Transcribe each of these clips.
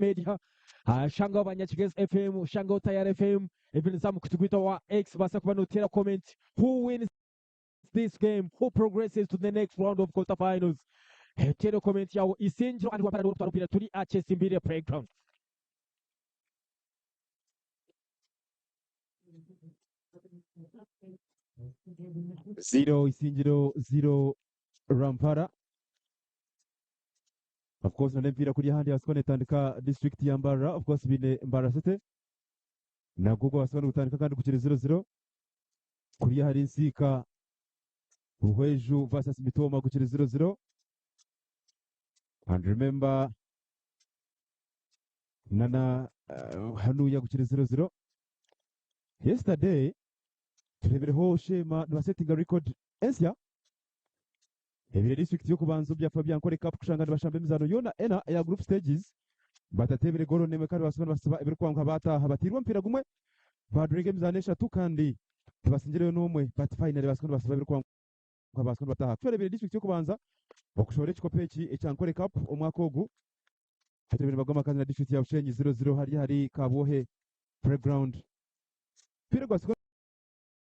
media shangaho Banyakigezi FM, shangaho Tayari FM, even za mukutu gwaitu wa X baasa kuba noteera comment who wins this game, who progresses to the next round of quarter finals. Teera comment yawe Isingiro and Rwampara niwe orikutwara omupiira turi aha Kyesimbire playground. Zero Isingiro zero Rwampara. Of course na n'emipiira kuri ahandi yabasibwa netandika district ya Mbarara of course biine Mbarara City nagwo gwabasibwa nigutandika kandi gukiri 0-0 kuriya hari Nsiika Buhweju versus Mitooma gukiri 0-0 and remember nana hanuya gukiri 0-0 yesterday turebireho Sheema nibasetinga record ensya Ebire disiturikiti y'okubanza omu byafaayo bya Ankole Cup kushanga nibashamba emizaano yoona ena eya group stages batateebire goolo n'emwe kandi baasiba nibasiba ebirikwanguha baataaha batairwe omupiira gumwe baduringa emizaano eshatu kandi tibasingireyo n'omwe but finally baasiba nibasiba ebirikwanguha baasiba nibataaha. Kushwera ebire disiturikiti y'okubanza okushohora ekikopo eki ekya Ankole Cup omwaka ogu hati bariyo nibagwa amakazi na disiturikiti ya Bushenyi 0-0 hari ahari Kabwohe Playground. Omupiira gwasibwa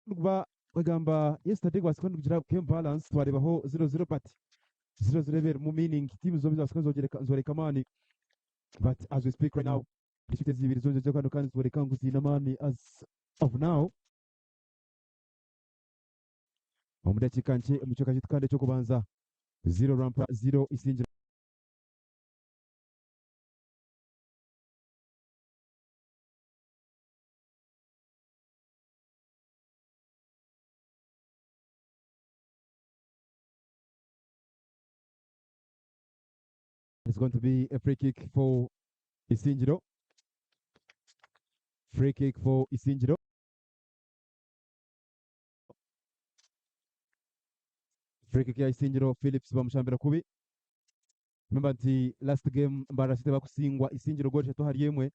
niguba kwegamba yesterday gwasika nigugira game balance twarebaho 0-0 but 0-0 eba erimu meaning teams zombi zasika nizoreka amaani but as we speak right now district ezi ibiri zombi kano kandi nizoreka ngu ziine amaani as of now omu dakiika nkye omu kicweka kyaitu kandi eky'okubanza 0 Rwampara 0 Isingiro. It's going to be a free kick for Isingiro. Free kick for Isingiro. Free kick ya Isingiro Phillips bamushambira kubi. Remember nti last game Mbarara City bakusingwa Isingiro goal ishatu ahari emwe.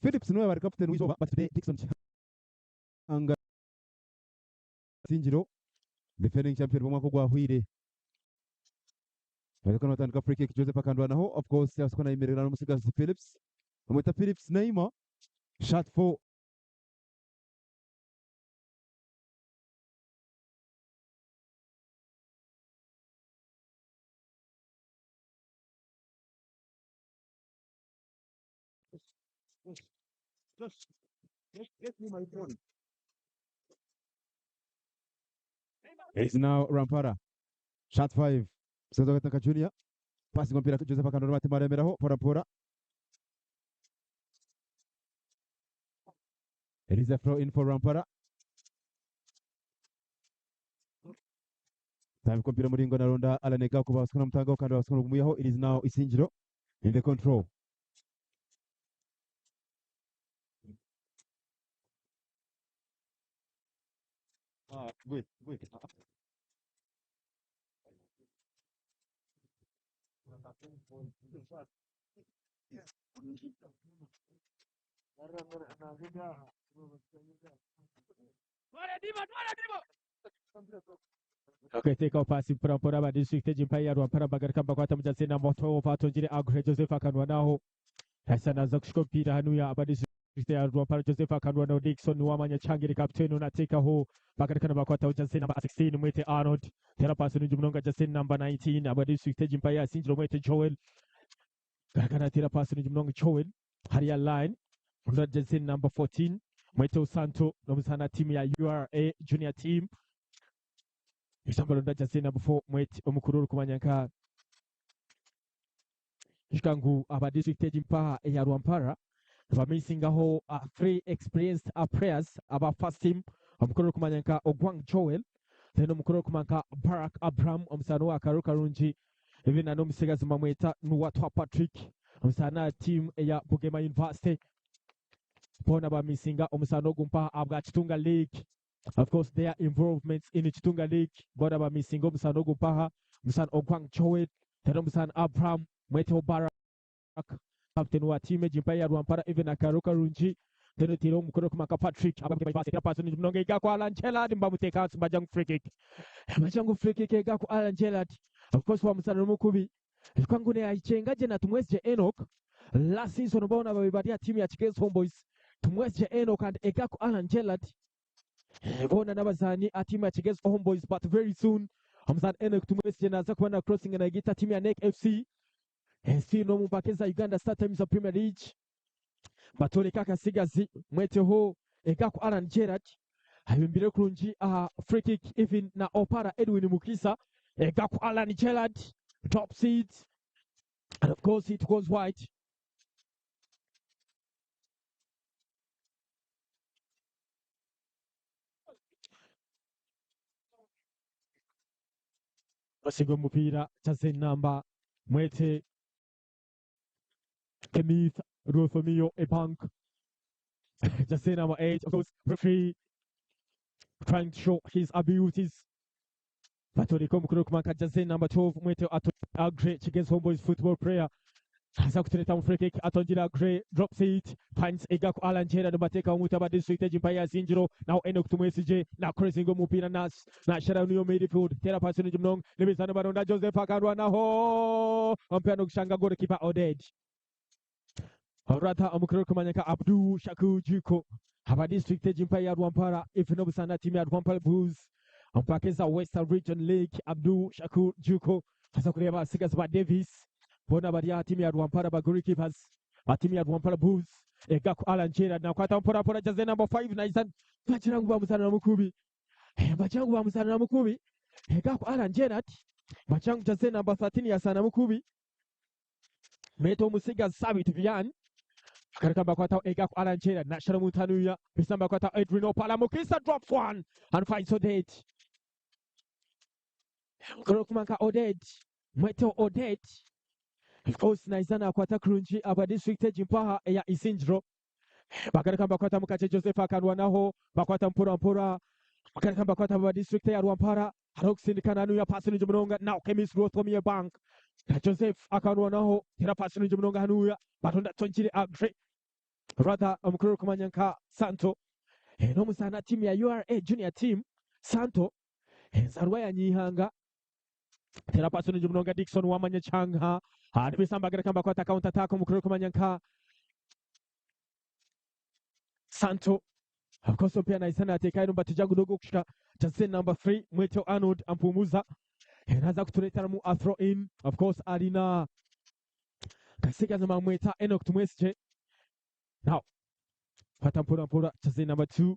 Phillips niwe yabari captain w'izooba but today Dickson Kihanga Isingiro defending champion b'omwaka ogwahwire. Bariko nibatandika free kick Joseph akandwanaho of course yabasa kuba nayemerera n'omusigazi Phillips. Bamweta Phillips Neymar shot for It's now Rampara. Shot 5. Musaza Gataka Junior. Passing omupiira Joseph Akandora Matima aremeraho mpora mpora. It is a throw in for Rampara. Tambika omupiira muringo naronda Alan Egaku babaasa namutangaho kandi babaasa nagumwihaho. It is now Isingiro in the control. Akateekaho paasi mpora mpora aba disiturikiti egi mpaha eya Rwampara bagaruka nibakwata mugyenzi namba 12 atungire Agre Joseph akanwanaho Yahitsya naaza kushuka omupiira hanuya aba disiturikiti ya Rwampara Joseph akanwanaho Dickson Niwamanya Kihangire kapiteeni onu ateekaho bagaruka nibakwataho jersey namba 16 mwete Arnold teera paasi nungi munonga jersey namba 19 aba disiturikiti egi mpaha yasingire omwete Joel garuka nateera paasi nungi munonga Joel hariya line Ronda jersey namba 14 mwete Osanto n'omuzaani tiimu ya URA junior team Eshamba ronda jersey namba 4 mwete omukuru orikumanya nka Ijuka ngu aba district egi mpaha eya Rwampara nibamisingaho 3 experienced players aba first team omukuru orikumanya nka Ogwang Joel then omukuru orikumanya nka Barak Abraham omuzaani owa karuru karungi even na n'omutsigazi nibamweta Nuwatwa Patrick omuzaani aha team eya Bugema University boona bamisinga omuzaano ogu mpaha ahabwa Kitunga League. Of course their involvements in Kitunga League boona bamisinga omuzaano ogu mpaha omuzaani Ogwang Joel then omuzaani Abraham Mweteho Barak captain wa team egi mpaha eya Rwampara even akaruru karungi then oteireho omukono orikumanya nka Patrick Abamwe bateera paasi nungi munonga ega ku Alan Gerald nibamuteeka ahansi nibagira ngu free kick nibagira ngu free kick ega ku Alan Gerald of course wa muzaani n'omukubi ngu neyahikyenga gye na Tumwesigye Enock. Last season boona babiri bari aha tiimu ya Kigezi Homeboys, Tumwesigye Enock and Egaku Allan Gerald. Boona n'abazaani aha tiimu ya Kigezi Homeboys but very soon omuzaani Enock Tumwesigye naaza kuba na crossinga nayegaita tiimu ya NEC FC. Still n'omu mpaka eza Uganda Star Times Premier League. Batworeka akasigazi mweteho Egaku Allan Gerald abimbire kurungi aha free kick even na Opara Edwin Mukisa. Egaku Allan Gerald drops it and of course it goes wide. Basiga omupiira jersey number mwete Kemith Rwothomio Ebank. Jersey number 8, of course, referee trying to show his abilities. Batoleka omukuru okumanka jersey number 12 mwete Ato Agre Kigezi Homeboys football player. Aza kutureta mu free kick Atongira Agre drops it finds Egaku Alan Gerard nibateeka omuntu aba district egi mpaya ya Zingiro now Enoch Tumwesigye na crossing omupiira na nashara niyo midfield tera pasi nungi munonga nibizano baronda Joseph akarwanaho omupiira nogushanga goalkeeper Oded Rather omukuru orikumanya nka Abdul Shakur Juko aba district egi mpaya ya Rwampara ife n'obusana tiimu ya Rwampara Bulls omu eza Western Region League. Abdul Shakur Juko aza kureeba abasigazi ba Davis boona bari aha tiimu ya Rwampara ba goalkeepers ba tiimu ya Rwampara Bulls. Egaku Alan Gerard nakwata mpora mpora jersey number 5 naija bagira ngu bamuzanira mukubi, bagira ngu bamuzanira mukubi. Egaku Alan Gerard bagira ngu jersey number 13 yasana mukubi. Meto omusigazi Sabit Vian akareka bakwata Egaku Alan Gerard nashara mutanuya bisamba bakwata Edwin Opala Mukisa drops one and finds Oded. Kumanka Oded Mweto Oded of course naizana akwata kurungi aba district egi mpaha eya Isingiro. Bagareka bakwata mukache Joseph akanwanaho bakwata mpora mpora bagareka bakwata aba district ya Rwampara hariho kusindikana hanuya pasi nungi munonga now Kemis Rwothomie Bank na Joseph akanwanaho tera pasi nungi munonga hanuya batonda Tonkire Agre rather omukuru kumanya nka Santo, n'omuzaana tiimu ya URA junior team Santo enzarwa ya Nyihanga tera pasi nungi munonga Dickson wamanya Changa nibisamba bagareka bakwata counter attack omukuru kumanya nka Santo of course pia naisana atekayo batija gudogo kushika jersey number 3 Mweto Arnold ampumuza naza kutuleteramu a throw in. Of course alina kasigaza mamweta Enoch Tumwesigye now pata mpora mpora jersey number 2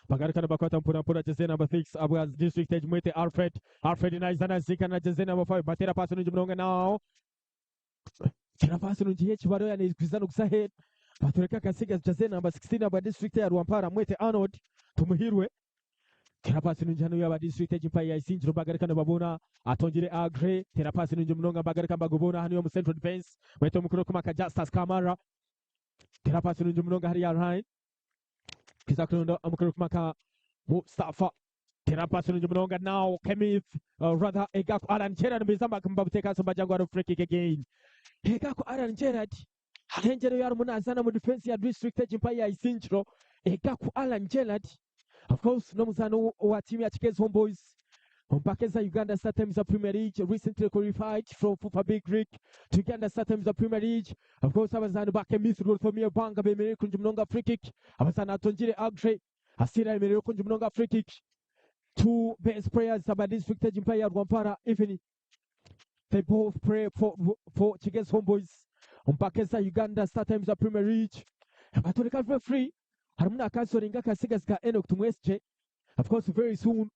bagarukana bakwata mpora mpora jersey number 6 abwa district age Mwete Alfred. Alfred naizana zika na jersey number 5 batera pasi nungi munonga now tera pasi nungi yekibaro yanizana gusa head batureka kasiga jersey number 16 aba district ya Rwampara Mwete Arnold Tumuhirwe tera pasi nungi hano yaba district age mpaye ya Isingiro bagarukana babona atongere Agre tera pasi nungi munonga bagarukana bagubona hano yo mu central defense Mwete mukuru kumaka Justus Kamara tera pasi nungi munonga hariya line kiza kulonda omukuru kumaka Mustafa tera pasi nungi munonga now Kemith rather Egaku Alan Gerard mbizamba mbabuteka somba jangu aro free kick again. Egaku Alan Gerard ahenjero yari munazana mu defense ya district age mpaye ya Isingiro. Egaku Alan Gerard of course n'omuzaano wa tiimu ya Kigezi Homeboys mpaka eza Uganda Star Times Premier League, recently qualified from FUFA Big League to Uganda Star Times Premier League. Of course abazaani ba Kemith Rwothomie Banga bemereire kurungi munonga free kick. Abazaani Atongire Agre Asira yemereire kurungi munonga free kick. Two best players aba district age mpaye ya Rwampara, even they both play for Kigezi Homeboys mpaka eza Uganda Star Times Premier League. Batoleka free harimu nakasoringa akasigazi ka Enoch Tumwesigye. Of course very soon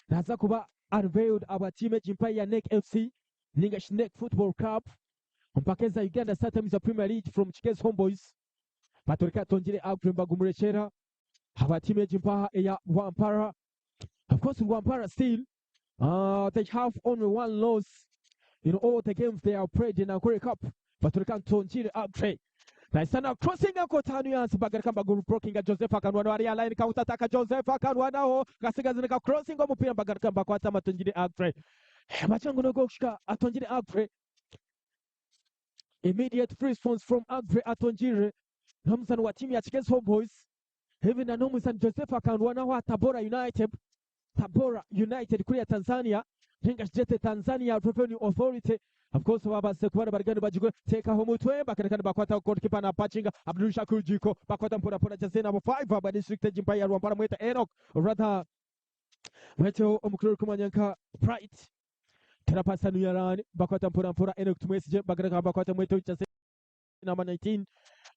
naza kuba unveiled aba team egi mpaye ya NEC FC ninga NEC Football Club mpaka eza Uganda Star Times Premier League from Kigezi Homeboys. Batoleka Tongire Agre mbagumurekera aba team egi mpaha eya Rwampara. Of course Rwampara still they have only one loss in all the games they have played in Ankole Cup. Batoleka Tongire Agre naisana crossing ako tanu yansi bagarika mbaguru blocking Joseph akanwana ari line counter attack Joseph akanwanaho kasigaza ka crossing omupira bagarika mbakwata Matongire Agre machangu no gokushika Atongire Agre. Immediate response from Agre Atongire n'omuzaani wa tiimu ya Kigezi Homeboys even na n'omuzaani Joseph akanwanaho Tabora United, Tabora United kuriya Tanzania ninga Jete Tanzania Revenue Authority. Of course babase kuba barigani bagigwe tekaho omutwe bakareka nibakwata goalkeeper na pachinga Abdul Shakur Jiko bakwata mpora mpora jersey number 5 aba district egi ya Rwampara mweta Enoch, rather mwete omukuru orikumanya nka Bright terapasa nuyarani bakwata mpora mpora Enoch Tumwesigye bakareka bakwata mwete jersey number 19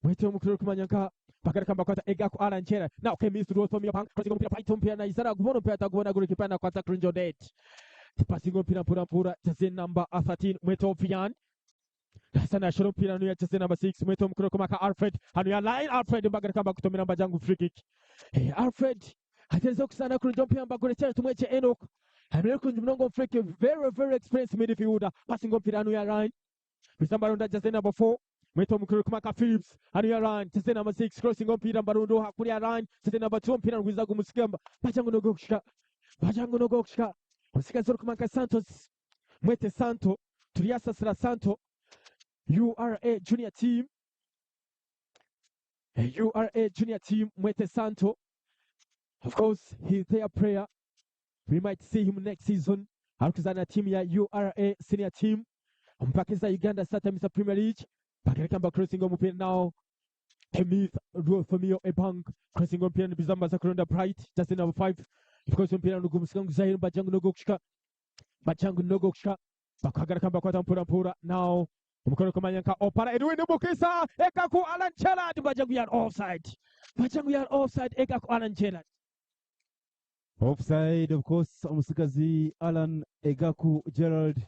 mwete omukuru orikumanya nka bakareka bakwata Egaku Alan Chera. Now Kemis Rothomi Pang crossing omupira Bright omupira na Isara gubona omupira tagubona goalkeeper na kwata Crinjo det passing omupira mpora mpora jersey number 13 mwete Ofian Hassan ashora omupira nuya jersey number 6 mwete omukuru kumaka Alfred hano ya line Alfred mbagareka bakutomera mbajangu free kick. Hey, Alfred atereza okusana kurungi omupira mbagurekera tumwekye Enoch amire kurungi munonga free kick, very very experienced midfielder, passing omupira hano ya line Bisambaronda jersey number 4 mwete omukuru kumaka Phillips hano ya line jersey number 6 crossing omupira mbarundo hakuri ya line jersey number 2 omupira ngwiza gumusigamba bajangu nogo kushika bajangu nogo kushika omusigazi orikumaka Santos mwete Santo turiyasasira Santo URA junior team, URA junior team mwete Santo. Of course he's their player, we might see him next season arikuzana team ya URA senior team mpaka za Uganda StarTimes Premier League. Bakareka mba crossing omupira now Kemith Rothamio Ebang crossing omupira nibizamba za kuronda Bright just number 5. Of course omupira nugumusika nguzahiro bajangu nogo kushika bajangu nogo kushika bakagaraka bakwata mpura mpura now omukono kumanya nka Opara Edwin Mukisa Ekaku Alan Chelad bajangu yar offside bajangu yar offside Ekaku Alan Chelad. Offside, of course, omusigazi Alan Egaku Gerald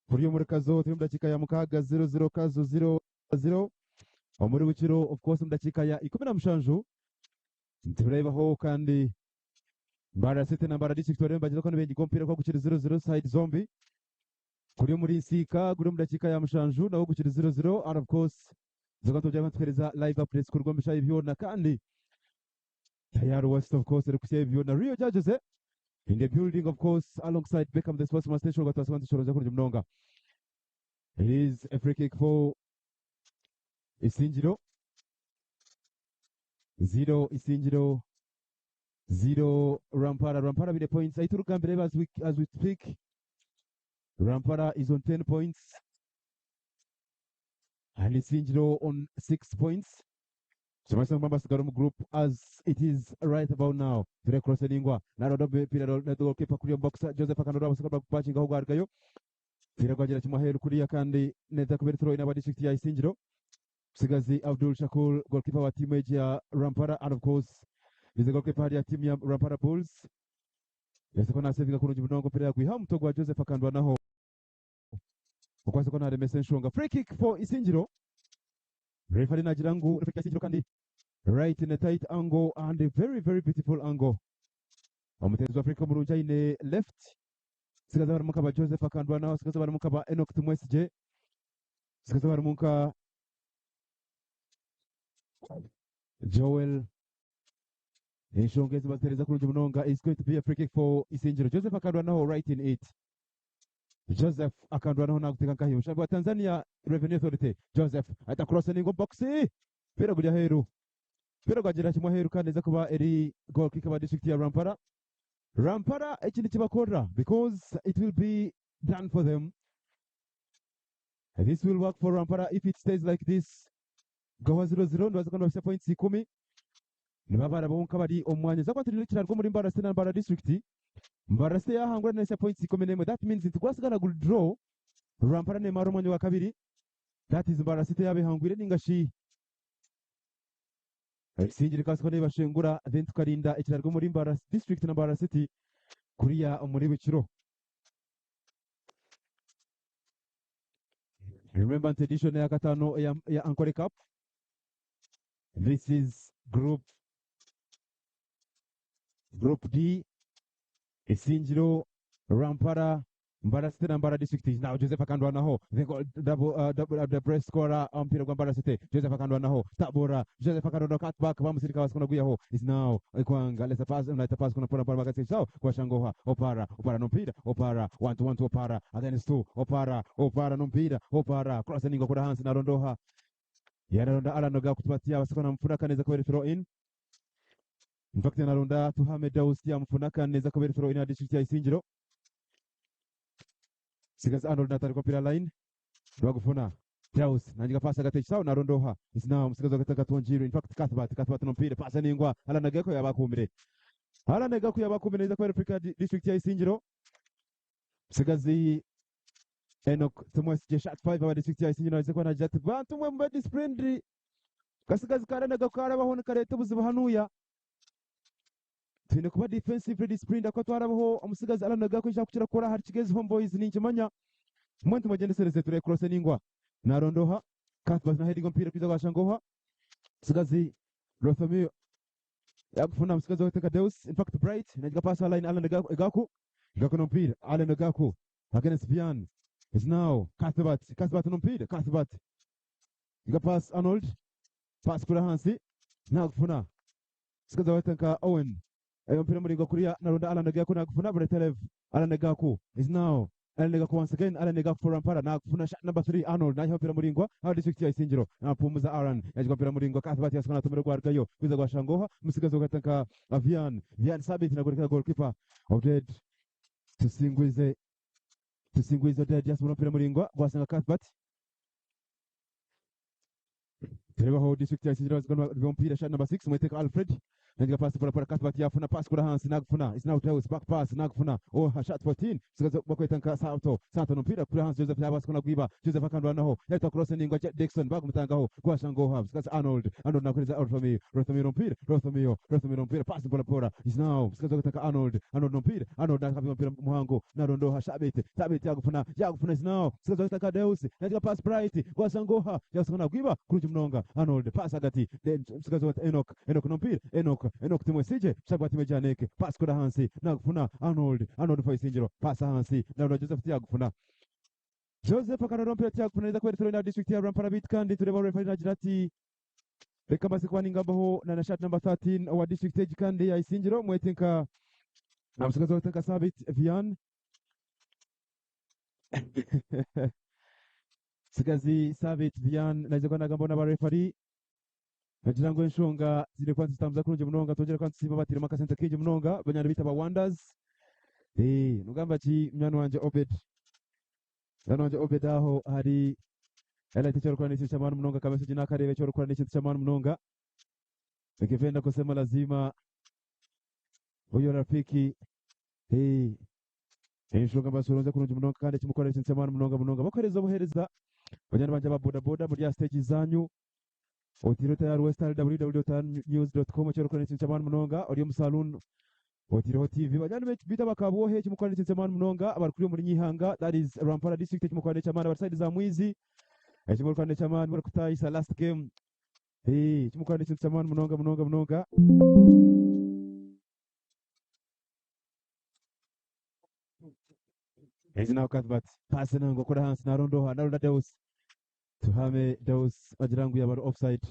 kuri muri kazo turi mu dakika ya 6 0-0 kazo 0-0 omuri bukiro, of course, mu dakika ya 17 turebaho kandi Mbarara City na Mbarara District barimo bageza ko nibengi kompira ko gukira 0-0 side zombi kuri muri nsika kuri mu dakika ya 7 naho gukira 0-0. And of course zoga tujya twereza live updates ku rwambisha ibyona kandi Tayari West, of course, iri kusya ibyona Rio Judges in the building, of course, alongside Beckham the Sportsman Station gatwasa nshoroza kuri mnonga. It is a free kick for Isingiro, 0 Isingiro 0 Rwampara. Rwampara with the points aituruka mbere as we speak. Rwampara is on 10 points and Isingiro on 6 points. So Mamba sigara mu group as it is right about now. Ture cross ningwa. Narodo pira na goalkeeper kuri box Joseph Akanoro abasaka bachinga ho gwargayo. Pira gwagira kimwe heru kuriya kandi neza kubera throw in aba district ya Isingiro. Sigazi Abdul Shakur, goalkeeper wa team ya Rwampara, and of course is the goalkeeper ya team ya Rwampara Bulls. Yese kona sevinga kurungi munongo pira gwiha mutwe gwa Joseph akandwa naho. Ukwase kona remese nshonga. Free kick for Isingiro. Referee nagira ngu free kick Isingiro kandi right in a tight angle and a very very beautiful angle. Omutezi wa Afrika murungi aine left. Sigaza bari mukaba Joseph akandwa naho, sigaza bari mukaba Enoch Tumwesije. Sigaza bari muka Joel. Enshonga ezi bazitereza kurungi munonga is going to be a free kick for Isingiro. Joseph akandwa naho right in it. Joseph akandwa naho naguteka nkahiyo. Ushambi wa Tanzania Revenue Authority. Joseph ahita cross ningo box. Pira gujya heru. Pira gwagira kimwe heru kandi neza kuba eri goal kick aba district ya Rwampara. Rwampara ekindi kibakora because it will be done for them. This will work for Rwampara if it stays like this. Gawa 0-0 ndabaza ko bafite points 10. Nibabara bonka bari omwanya zakwa turi kirarwo muri Mbarara City na Mbarara District. Mbarara City yahangura nesa points 11. That means ntitwasigana gul draw. Rwampara ne maro umwanya wa kabiri. That is Mbarara City yabihangwire ningashi. Isingiro kasiko nibashengura then tukarinda ikirarwo muri Mbarara District na Mbarara City kuriya muri Bukiro. Remember edition ya gatano ya Ankole Cup. This is group D. Isingiro, Rwampara, Mbarara City na Mbarara District. Now Joseph akandwa naho. The goal, double, double, the press scorer mpira gwa Mbarara City. Joseph akandwa naho. Tabora. Joseph akandwa cut back bamusirika basikona guyaho. Is now Ikwanga. Let's pass, let's pass kuna pora pora bagati sao kwa Shangoha. Opara, Opara no mpira. Opara 1 to 1 to Opara. Against 2. Opara, Opara no mpira. Opara cross ningo kwa Hans na Rondoha. Yanaronda Alan Oga kutupatia basikona mfunaka neza kubera throw in. In fact anaronda Tuhame Daus ya mfunaka neza kubera throw in ya district ya Isingiro. Sigazi Arnold natandika omupiira line nibagufuna Deus nangiga paasi hagati y'ekisaawe narondooha is now omusigazi w'akataka Katwongiirwe in fact Cuthbert Cuthbert n'omupiira paasi ningwa Allan Ageko yaba akuumire Allan Ageko yaba akuumire naiza kuba Africa district ya Isingiro Musigazi Enoch Tumwesigye shot 5 aba district ya Isingiro naiza kuba nagira ati bantu mwe mube disciplined kasigazi ka Allan Ageko karabaho nikareeta obuzibu hanuya Twine kuba defensively disciplined ahakuba twarabaho omutsigazi Allan Ogako eki arikukira kukora ahari Kigezi Homeboyz ninkimanya. Mbwenu tumwegyendesereze turebe cross eningwa. Naronda oha? Cuthbert na heading omupiira kwiza gwashanga oha? Omutsigazi Rothomio yagufuna omutsigazi wa Teka Deus in fact Bright nagiga pass aha line Allan Egaku Egaku n'omupiira Allan Egaku against Vian is now Cuthbert Cuthbert n'omupiira Cuthbert giga pass Arnold pass kuri ahansi nagufuna Omutsigazi wa nka Owen ayo omupiira muraingwa kuriya naronda Allan Gaku nagufuna Buretelev Allan Gaku is now Allan Gaku once again Allan Gaku for Rampara nagufuna shot number 3 Arnold nayiha omupiira muraingwa aha district ya Isingiro napumuza Aaron yagiha omupiira muraingwa Cuthbert yasuka natomera gwarugayo gwiza gwashanga oha omutsigazi wa nka Vian Vian Sabit nagworekera goalkeeper Oded Tusingwize Tusingwize Oded yasubura omupiira muraingwa gwashanga Cuthbert Turebaho district ya Isingiro bazigana omupiira shot number 6 Mweteka Alfred nagiga pass pora pora Cuthbert yafuna pass kura hansi nagufuna is now Deus back pass nagufuna oh shot 14 sigaza bakweta nka Santo Santo nompira kuri hansi Joseph yabasa kona gwiba Joseph akandwanaho yahita cross ningwa Dixon bagumutangaho gwashangoha sigaza Arnold Arnold nakureza Rothomio Rothomio nompira Rothomio Rothomio nompira pass pora pora is now sigaza bakweta nka Arnold Arnold nompira Arnold nakabima mpira muhango narondoha Shabit Shabit yagufuna yagufuna is now sigaza bakweta nka Deus nagiga pass Bright gwashangoha yasona gwiba kurungi munonga Arnold pass hagati then musigazi wa Enoch Enoch nompira Enoch Enoch Tumwesigye shabwa time Janek pass kura hansi nagufuna Arnold Arnold for Isingiro pass hansi naronda Joseph tiyagufuna Joseph akarora omupiira tiyagufuna neza kubera na district ya Rwampara bit kandi tureba referee nagira ati reka mbaze kuba ningambaho na na shot number 13 owa district egi kandi ya Isingiro mwete nka omusigazi wa nka Sabit Vian Sigazi Sabit Vian naija kuba nagamba na barefari nagira ngu enshonga ziri kuba nizitambuza kurungi munonga twongyere kuba nitusiima abateiremu akasente kaingi munonga banywani baitu aba Wonders. Eh, nogamba ki munywani wangye Obed? Munywani wangye Obed aho ahari Elite eki orikukora n'ekintu ky'amaani munonga kabisa egi nakareeba eki orikukora n'ekintu ky'amaani munonga. Nikipenda kusema lazima huyo rafiki eh, Enshonga mbasoronze kurungi munonga kandi eki mukora n'ekintu ky'amaani munonga munonga. Bakuheereza obuheereza banywani bangye aba bodaboda muri aha siteegi zaanyu. Otiireho tayari Western www.news.com eki orikukora n'ekintu ky'amaani munonga. Ori omu saloon otiireho TV. Banywani baitu aba Kabwohe eki mukora n'ekintu ky'amaani munonga. Abari kuri omuri Nyihanga that is Rwampara district eki mukora n'eky'amaani. Abari sayidi za Mwizi eki murikukora n'eky'amaani. Barikutaayisa last game eki mukora n'ekintu ky'amaani munonga munonga munonga. Ezi naho Cuthbert pasi nango kuri hansi narondoha naronda Deus Tuhame Deus bagira ngu yaba ari offside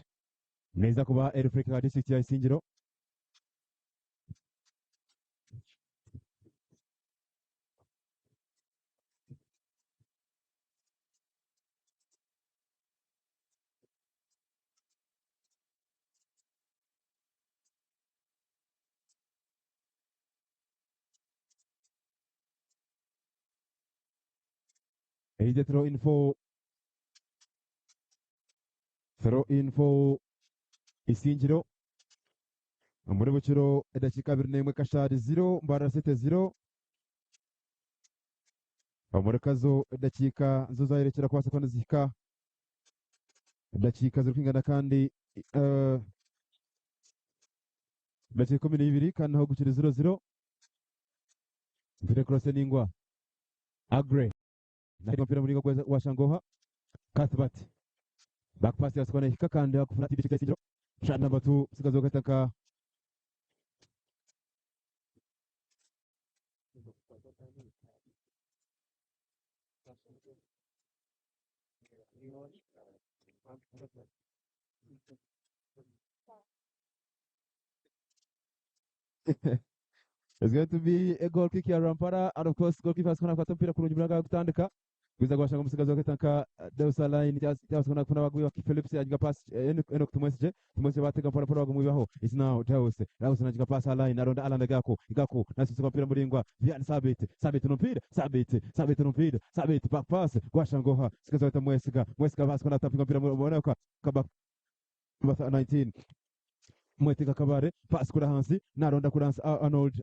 neza kuba eri free kick district ya Isingiro. Easy throw in for throw in for Isingiro omuri bukiro edakiika abiri n'emwe Kashari 0 Mbarara City 0 omuri Kazo edakiika nizo zayerekyera kubaasa kuba nizihika edakiika zirikwingana kandi edakiika ikumi n'ibiri kandi naho gukiri 0-0 Mpire cross eningwa Agre na omupiira muringo gwa Shangoha Cuthbert back pass yabaasa kuba nehika kandi hakufuna TB Isingiro shot number 2 musigazi w'akahita nka It's going to be a goal kick ya Rwampara and of course goalkeeper asobola kukwata omupiira kurungi munonga kutandika. Gwiza gwashanga omusigazi wakweta nka Deus Alain kyabasibwa nakufuna bagwi Phillips yagiga pass Enoch Tumwesigye Tumwesigye batega mpora mpora bagumwibaho is now Deus Deus nagiga pass Alain aronda Alan Gaku Gaku nasisika mpira muringwa Vian Sabit Sabit nompira Sabit Sabit nompira Sabit back pass gwashangoha sigazi wakweta Mwesiga Mwesiga pass kona tapinga mpira muboneka back number 19 Mwetega Kabare pass kura hansi naronda kura hansi Arnold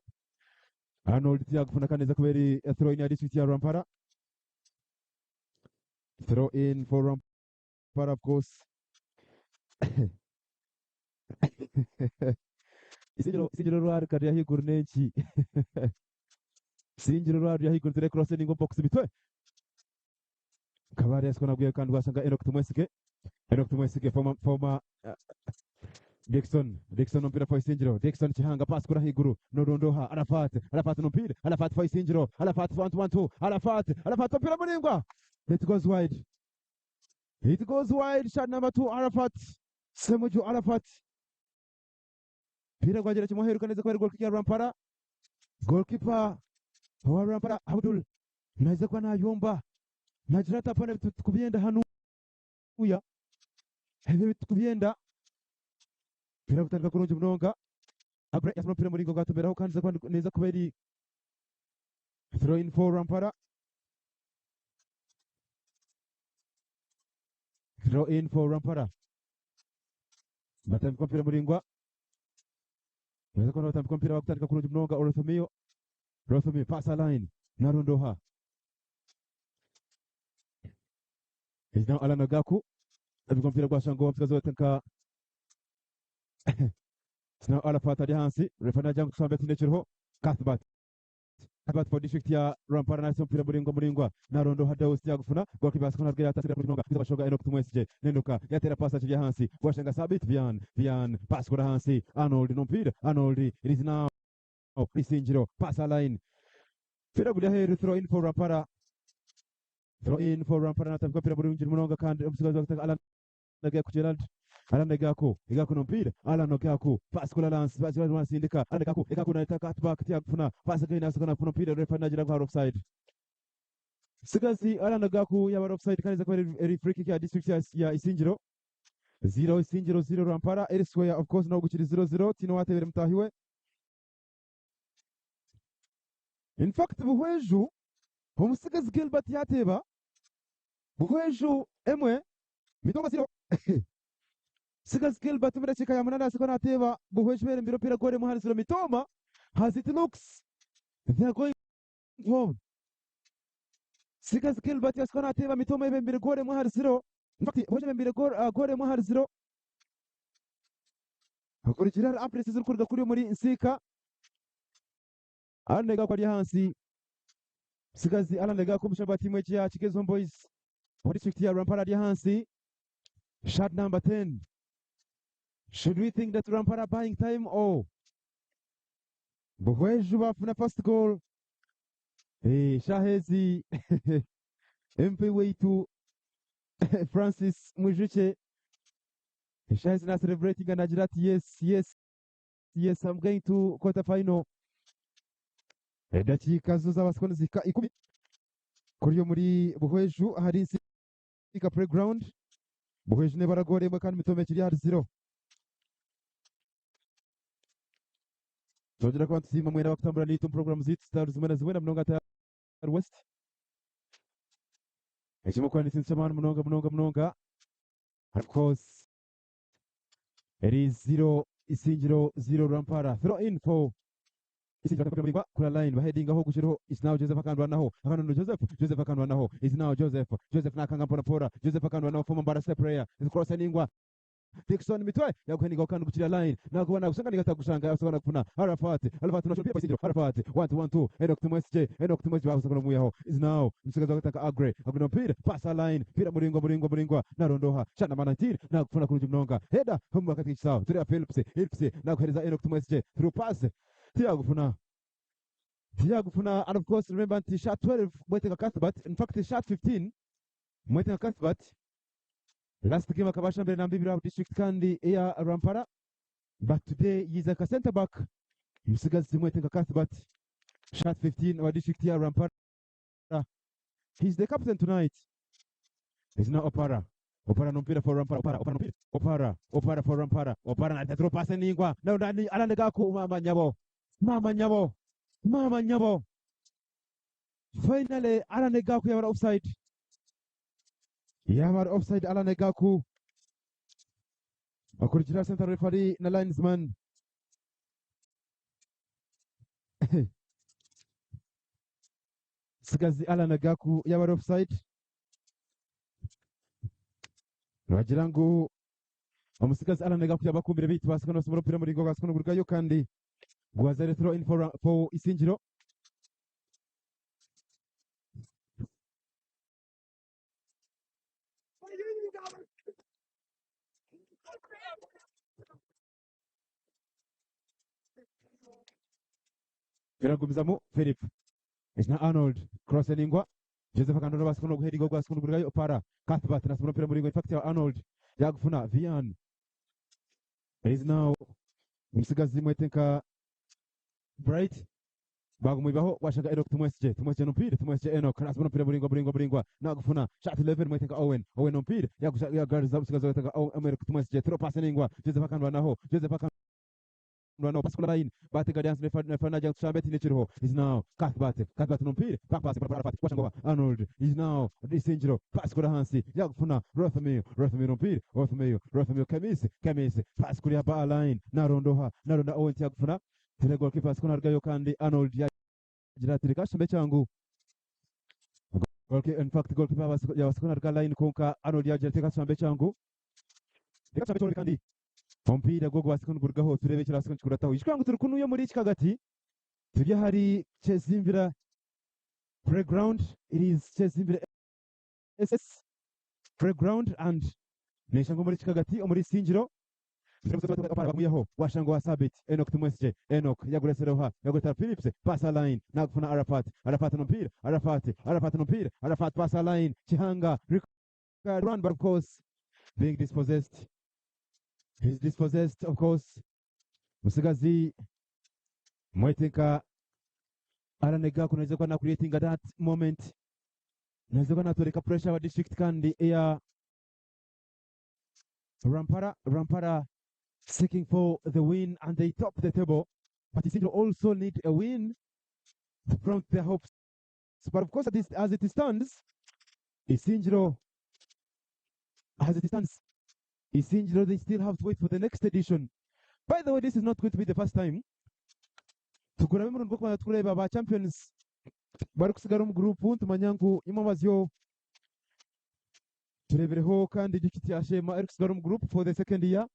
Arnold tiyagufuna kandi neza kuba eri throw in ya district ya Rwampara. Throw in for Rwampara of course. Isingiro isingiro rwarika rya higuru nenki. Isingiro rwari rya higuru tere cross ningo box bitwe. Kabare yasikona gwe kandi wasanga Enoch Tumwesige. Enoch Tumwesige former Dickson Dickson omupiira for Isingiro Dickson Kihanga pass kuri ahaiguru Norundoha Arafat Arafat n'omupiira Arafat for Isingiro Arafat 1 1 2 Arafat Arafat omupiira muraingwa it goes wide it goes wide shot number 2 Arafat Semuju Arafat Mupiira gwagira kimwe aheeru kandi kuba ari goalkeeper ya Rwampara goalkeeper owa Rwampara Abdul naija kuba nayomba nagira ati apana ebi titukubyenda hanuya ebi ebi titukubyenda Omupiira gutandika kurungi munonga Agre yasima omupiira muringo gwatomeraho kandi neeza kuba eri throw in for Rwampara throw in for Rwampara Batambika omupiira muraingwa. Baza kuba nibatambika omupiira bakutandika kurungi munonga Orothomio. Orothomio pass a line. Naronda oha? Is now Alan Agaku. Abika omupiira gwashanga omutsigazi waitu nka Is now Arafat ari ahansi. Refa nagira ngu tushambe tihaine ekiriho. Cuthbert. Cuthbert for district ya Rwampara nahitsya omupiira muraingwa muraingwa naronda oha Deus yagufuna goalkeeper yasika naruga yatasibira kurungi munonga kwiza bashoga Enock Tumwesigye Nenduka yatera pass akiri ahansi gwashenga Sabit Vian Vian pass kura ahansi Arnold n'omupiira Arnold it is now Isingiro pass a line omupiira guri aheeru throw in for Rwampara throw in for Rwampara natambika omupiira murungi munonga kandi omutsigazi wa Alan Gaku Gerald Alan Gaku Gaku n'omupiira Alan Gaku pass kura Lance pass kura Lance Alan Gaku Gaku naita cut back tiyagufuna pass again asika nakufuna omupiira refa nagira ngu hari offside Sigazi Alan Gaku yaba ari offside kandi kuba eri free kick ya district ya Isingiro 0 Isingiro 0 Rwampara elsewhere of course naho gukiri 0-0 tino watebere mutahi we in fact Buhweju omusigazi Gilbert yateeba Buhweju emwe Mitongo 0 Sigazi Gilbert omu dakiika ya munana asiko nateeba Buhweju berembire omupiira goal emwe ahari 0 Mitoma as it looks they are going home Sigazi Gilbert asiko nateeba Mitoma ebembire goal emwe ahari 0 in fact Buhweju ebembire goal emwe ahari 0 Okurugirira ahari updates ezirikuruga kuri omuri Nsiika Alan Gaku ari ahansi Sigazi Alan Gaku omushombi wa tiimu egi ya Kigezi Homeboys owa district ya Rwampara ari ahansi shirt number 10 Should we think that Rwampara buying time or Buhweju bafuna first goal Shaaha ezi MP waitu Francis Mwijukye eshaaha ezi na celebratinga nagira ati yes yes I'm going to quarter final Edakiika zo zabaasa nizihika ikumi kuri omuri Buhweju ahari Nsiika playground Buhweju nebara goal emwe kandi Mitoma ekiri ahari zero Twongyera kuba nitusiima mwena abakutambura naitwe omu puroguraamu zaitu zitari zimwe na zimwe na munonga ahari West. Ekimwe kuba n'ekintu ky'amaani munonga munonga munonga. Of course, eri zero Isingiro zero Rwampara. Throw in for Isingiro ataka muringwa kura line bahedingaho gukiriho is now Joseph akandwanaho akandwanaho Joseph Joseph akandwanaho is now Joseph Joseph nakanga mpora mpora Joseph akandwanaho former Mbara step player is cross ningwa Dickson Mitwe yaguheningaho kandi gukira line nakuba nagushanga nigatagushanga yasobora kufuna Arafat Arafat no shot Isingiro Arafat 1 2 1 2 Enoch Tumwesije Enoch Tumwesije bakusakona muyaho is now musigazi wakataka Agre Agre no mpira pass a line mpira muringwa muringwa muringwa narondoha shana number 19 nakufuna kurungi munonga header humu wakati kisawa turi Phillips Phillips nakuhereza Enoch Tumwesije through pass tiyagufuna tiyagufuna and of course remember nti shot 12 Mwetenga Cuthbert in fact shot 15 Mwetenga Cuthbert last game akaba ashambire namba ibiri aha district kandi eya Rwampara but today yiza nka center back musigazi Mwetenga Cuthbert shot 15 wa district ya Rwampara. He's the captain tonight. Is now Opara. Opara n'omupiira for Rwampara. Opara, Opara n'omupiira. Opara, Opara for Rwampara. Opara naita through pass eningwa. Now Dani Alan Gaku mama nyabo. Mama nyabo. Mama nyabo. Finally Alan Gaku yabara offside. Yabara offside Alan Gaku. Akurikira center referee na linesman. Sigazi Alan Gaku yabara offside. Nibagira ngu omusigazi Alan Gaku yabakumbire beitu baasika nibasomora omupiira muraingwa gwasika nigurugayo kandi gwazaire throw in for Isingiro. Biragumizamu Philip na Arnold cross eningwa Joseph Akandona basika noguheringa gwasika nigurugayo Opara Cuthbert nasomora omupiira muraingwa in fact Arnold yagufuna Vian is now omusigazi mwete nka Bright bagumwibaho gwashanga Enoch Tumwesigye Tumwesigye n'omupiira Tumwesigye Enoch nasomora omupiira muraingwa muraingwa muraingwa nagufuna shot 11 mwete nka Owen Owen n'omupiira yagariza omusigazi mwete nka Enoch Tumwesigye throw pass eningwa Joseph Akandwanaho Joseph Akandwanaho Rwanaho pass kuri line batega Alliance refa najya tushambe ati nekiriho is now Cuthbert Cuthbert n'omupiira back pass para Arafat washangoha Arnold is now Isingiro pass kuri ahansi yagufuna Rothmeo Rothmeo n'omupiira Rothmeo Rothmeo Kemisi Kemisi pass kuri aba line narondoha naronda Owen yagufuna tere goalkeeper asiko narugayo kandi Arnold yagira ati reka ashambe kyangu in fact goalkeeper yabasiko naruga line konka Arnold yagira ati reka ashambe kyangu reka ashambe kyangu kandi Omupiira gwo gubaasika nigurugaho tureebe ekirabaasika nikikurataho. Ijuka ngu turi kunuya omuri eki kagati turi ahari Kyezimbira playground. It is Kyezimbira SS playground and neshanga omuri eki kagati omuri Isingiro. Bamwihaho washanga owa Sabit Enock Tumwesigye Enock yaguresera oha yaguretera Philips pass a line nagufuna Arafat Arafat n'omupiira Arafat Arafat n'omupiira Arafat pass a line Kihanga run but of course being dispossessed He's dispossessed of course. Musigazi mwete nka Aranega kunaweza kuba na creating that moment. Naweza kuba natwereka pressure aba district kandi eya Rampara Rampara seeking for the win and they top the table. But Isingiro also need a win to front their hopes. But of course, as it stands, Isingiro, as it stands, Isingiro, they still have to wait for the next edition. By the way, this is not going to be the first time. Tugurabe murundi gw'okubanza tukureeba ba champions barikusigara omu group nitumanya ngu imwe abazyo tureebireho kandi district ya Sheema erikusigara omu group for the second year.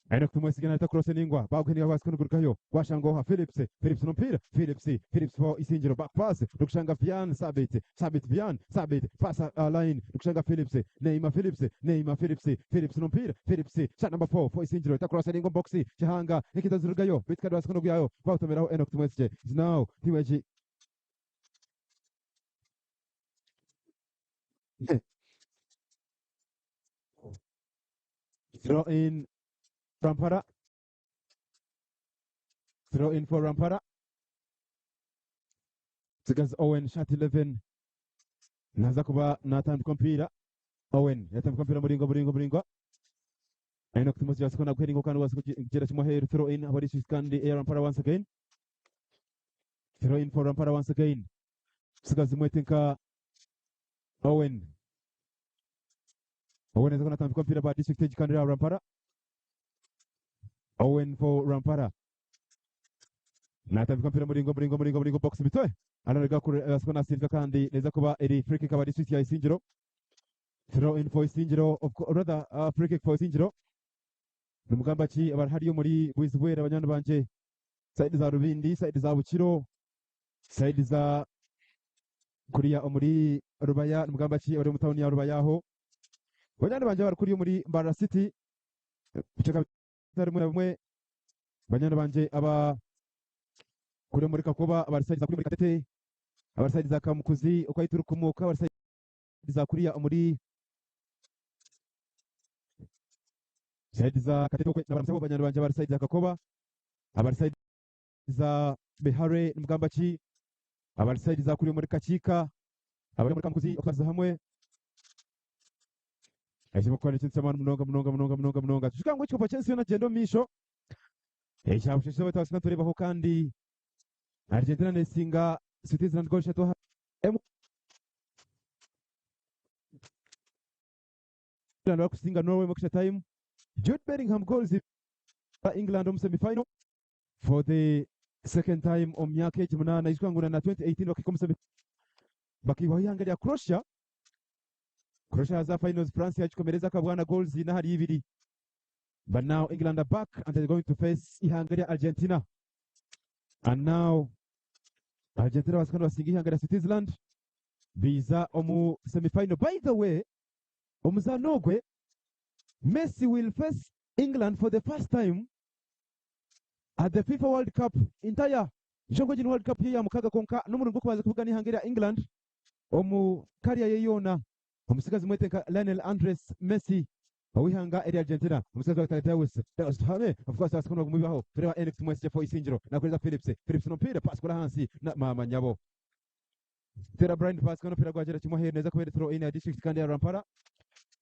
Aine kutumwesiga nahita cross eningwa baguhinika kwasika nigurukayo gwashanga oha Phillips Phillips nomupiira Phillips Phillips for Isingiro back pass rikushanga Vian Sabit Sabit Vian Sabit pass uh, line rikushanga Phillips Neima Phillips Neima Phillips Phillips nomupiira Phillips shot number 4 for Isingiro ita cross eningwa box Kihanga nikita zirugayo beitu kandi basika noguyayo bagutomeraho Enock Tumwesigye is now timu egi Throw in Rampara. Throw in for Rampara. Tsigazi Owen shot 11. Naza kuba natandika omupiira. Owen yatandika omupiira muringwa muringwa muringwa. Aine kutumuzya yasiko naguheringa kandi wasiko kugira kimwe aheeru throw in aba district kandi eya Rampara once again. Throw in for Rampara once again. Tsigazi mwete nka Owen. Owen aza natambika omupiira ba district egi kandi Rampara. Owen for Rampara. Natambika omupiira muringwa muringwa muringwa muringwa box mitwe. Anarega kure asiko nasindika kandi neza kuba eri free kick aba district ya Isingiro. Throw in for Isingiro of rather free kick for Isingiro. Nimugamba ki abari hariyo muri Bwizibwera banywani bangye. Side za Rubindi, side za Bukiro, side za kuriya omuri Rubaya nimugamba ki abari omu tawuni ya Rubaya aho. Banywani bangye abari kuriya omuri Mbarara City, ebicweka bitari bimwe na bimwe, banywani bangye aba kuriya omuri Kakoba, abari side za kuriya omuri Katete, abari side za Kamukuzi oku ahu turikukomoka, abari side za kuriya omuri side za Katete okwe nabaramutsyaho banywani bangye abari side za Kakoba, abari side za Bihare nimugamba ki? Abari sayidi za kuriya omuri Kakiika, abari omuri Kamukuzi okutwariza hamwe. Ekyo kukora ekintu ky'amaani munonga munonga munonga munonga munonga. Tujuka ngu ekikopo ky'ensi yoona kigyenda omu maisho. Ekya busheshe izooba twasingana tureebaho kandi Argentina nesinga Switzerland goal ishatu aha emwe. England barikusinga Norway omu extra time. Jude Bellingham goals England omu semi final for the second time omu myaka egi munaana. Ijuka ngu na na 2018 bakahika omu semi bakaihwaho ihanga rya Croatia. Croatia yaza finals France yagikomereza akabwana goals ina ahari ibiri. But now England are back and they're going to face ihanga rya Argentina. And now Argentina basika nibasinga ihanga rya Switzerland biza omu semi-final. By the way, omuzaano ogwe Messi will face England for the first time at the FIFA World Cup entire. Nshonga egi ni World Cup ye ya mukaga konka n'omurundi gw'okubanza kubugana ihanga rya England omu kariya ye yoona. Omutsigazi mwete nka Lionel Andres Messi ow'eihanga erya Argentina. Omutsigazi wa Tadeusz Tadeusz Tuhame of course abatsiko nibagumibwaho. Tureeba Enock Tumwesigye for Isingiro nakuhereza Phillips. Phillips n'omupiira pass kura ahansi na maama nyabo. Tera blind pass kandi omupiira gwagyera kimwe aheeru neeza kuba eri throw in ya district kandi ya Rwampara.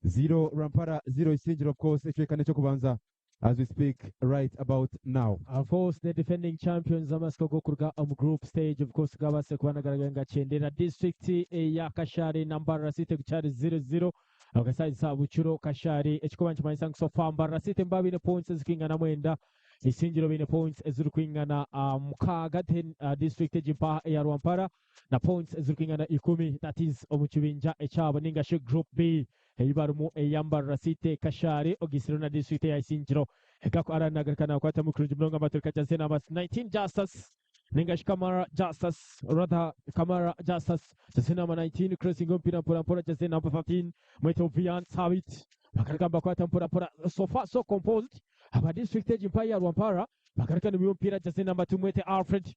0 Rwampara 0 Isingiro of course ekicweka n'eky'okubanza as we speak right about now. Of course the defending champions amasiko g'okuruga omu group stage of course gabaase kuba nagaragara ngakyendera district eya Kashari na Mbarara City gukyari 0-0 akasaisa Bukiro Kashari ekikuba nikimanyisa ngu so far Mbarara City mba baine points ezirikwingana mwenda Isingiro baine points ezirikwingana mukaaga then district egi mpaha eya Rwampara na points ezirikwingana ikumi that is omu kibinja ekyabo ninga shi group B ei barimu eya Mbarara City, Kashari ogaitsirwe na district eya Isingiro. Gaku Allan nagaruka nakwatamu kurungi munonga amaturika Jose number 19 Justus ninga shi Kamara Justus rather Kamara Justus Jose number 19 crossing omupiira mpora mpora Jose number 13 Mwete Vian Sabit bagaruka nibakwata mpora mpora so far so composed aba district egi mpaha eya Rwampara bagaruka nibiha omupiira Jose number 2 Mwete Alfred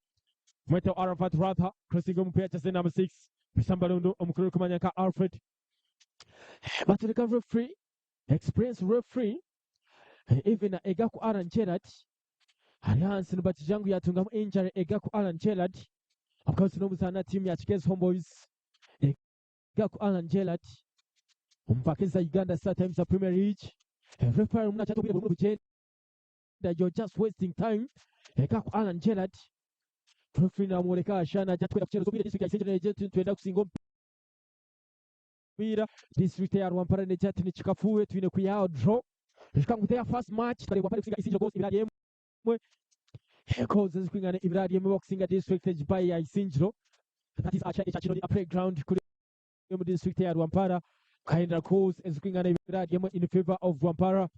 Mwete Arafat rather crossing omupiira Jose number 6 Bisambarondo omukuru orikumanya nka Alfred batureka referee experience referee even Egaku Alan Gerard ari ahansi nibakija ngu yatungamu injury Egaku Alan Gerard of course n'omuzaana team ya Kigezi Homeboys Egaku Alan Gerard omupaka eza Uganda Star Times Premier League referee omunakyata obwire burimu bugyenda you're just wasting time Egaku Alan Gerard referee namworeka ashana ajya twenda kukyereza obwire district ya Isingiro negira eti nitwenda kusinga omupiira district ya Rwampara negira ati nikikafuuhe twine kwihaho draw ijuka ngu their first match twareeba Rwampara erikusinga Isingiro goals ibiri ahari emwe goals ezirikwingana ibiri ahari emwe bakusinga district egi by ya Isingiro that is acha ekya Kinoni playground kuri omu district ya Rwampara kahindura goals ezirikwingana ibiri ahari emwe in favor of Rwampara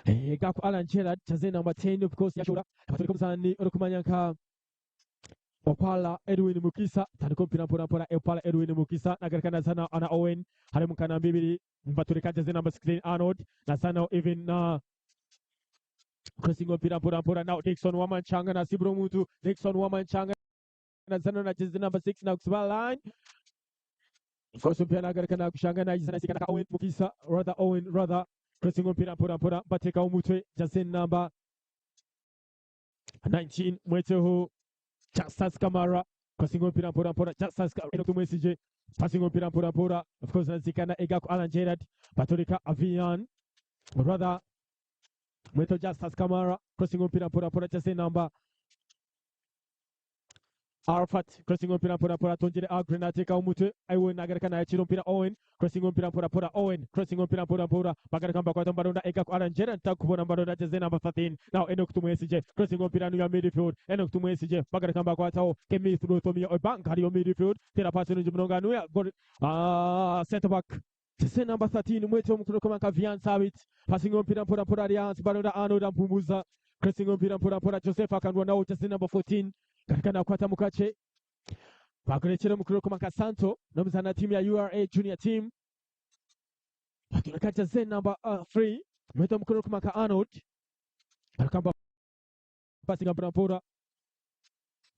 Eh, Gaku Alan Gerard jersey number 10 of course yashobora abaturika omuzaani orikumanya nka Opala Edwin Mukisa tandika omupiira mpora mpora Opala Edwin Mukisa nagaruka nazana na Owen harimu nka namba ibiri baturika jersey number 16 Arnold nazana even na crossing omupiira mpora mpora now Dickson Wamanchanga nasibura omuntu Dickson Wamanchanga nazana na jersey number 6 nakusiba line Of course omupiira nagaruka nagushanga nayiza nasigana ka Owen Mukisa rather Owen rather crossing omupiira mpora mpora batekaho omutwe jersey number 19 mweteho Justus Kamara crossing omupiira mpora mpora Justus Enoch Tumwesigye passing omupiira mpora mpora of course nazikana Egaku Alan Gerard batoleka Avian rather mweteho Justus Kamara crossing omupiira mpora mpora jersey number Arafat crossing omupiira mpora mpora atongere Agre nateekaho omutwe Owen nagaruka nayakira omupiira Owen crossing omupiira mpora mpora Owen crossing omupiira mpora mpora bagaruka nibakwata nibaronda Egaku Alan Gerard takubona nibaronda jersey number 13 now Enoch Tumwesigye crossing omupiira nuya midfield Enoch Tumwesigye bagaruka nibakwataho Kemith Ruthomia Obank hariyo midfield tera pass nungi munonga nuya goal center back jersey number 13 mwete omukuru orikuba nka Vian Sabit passing omupiira mpora mpora ari ahansi baronda Arnold Ampumuza crossing omupiira mpora mpora Joseph akandwa nawe jersey number 14 garuka nakwata mukakye bakurekyera omukuru orikuba nka Santo n'omuzaani wa tiimu ya URA junior team batureka jersey number 3 mwete omukuru orikuba nka Arnold garuka pasinga mpora mpora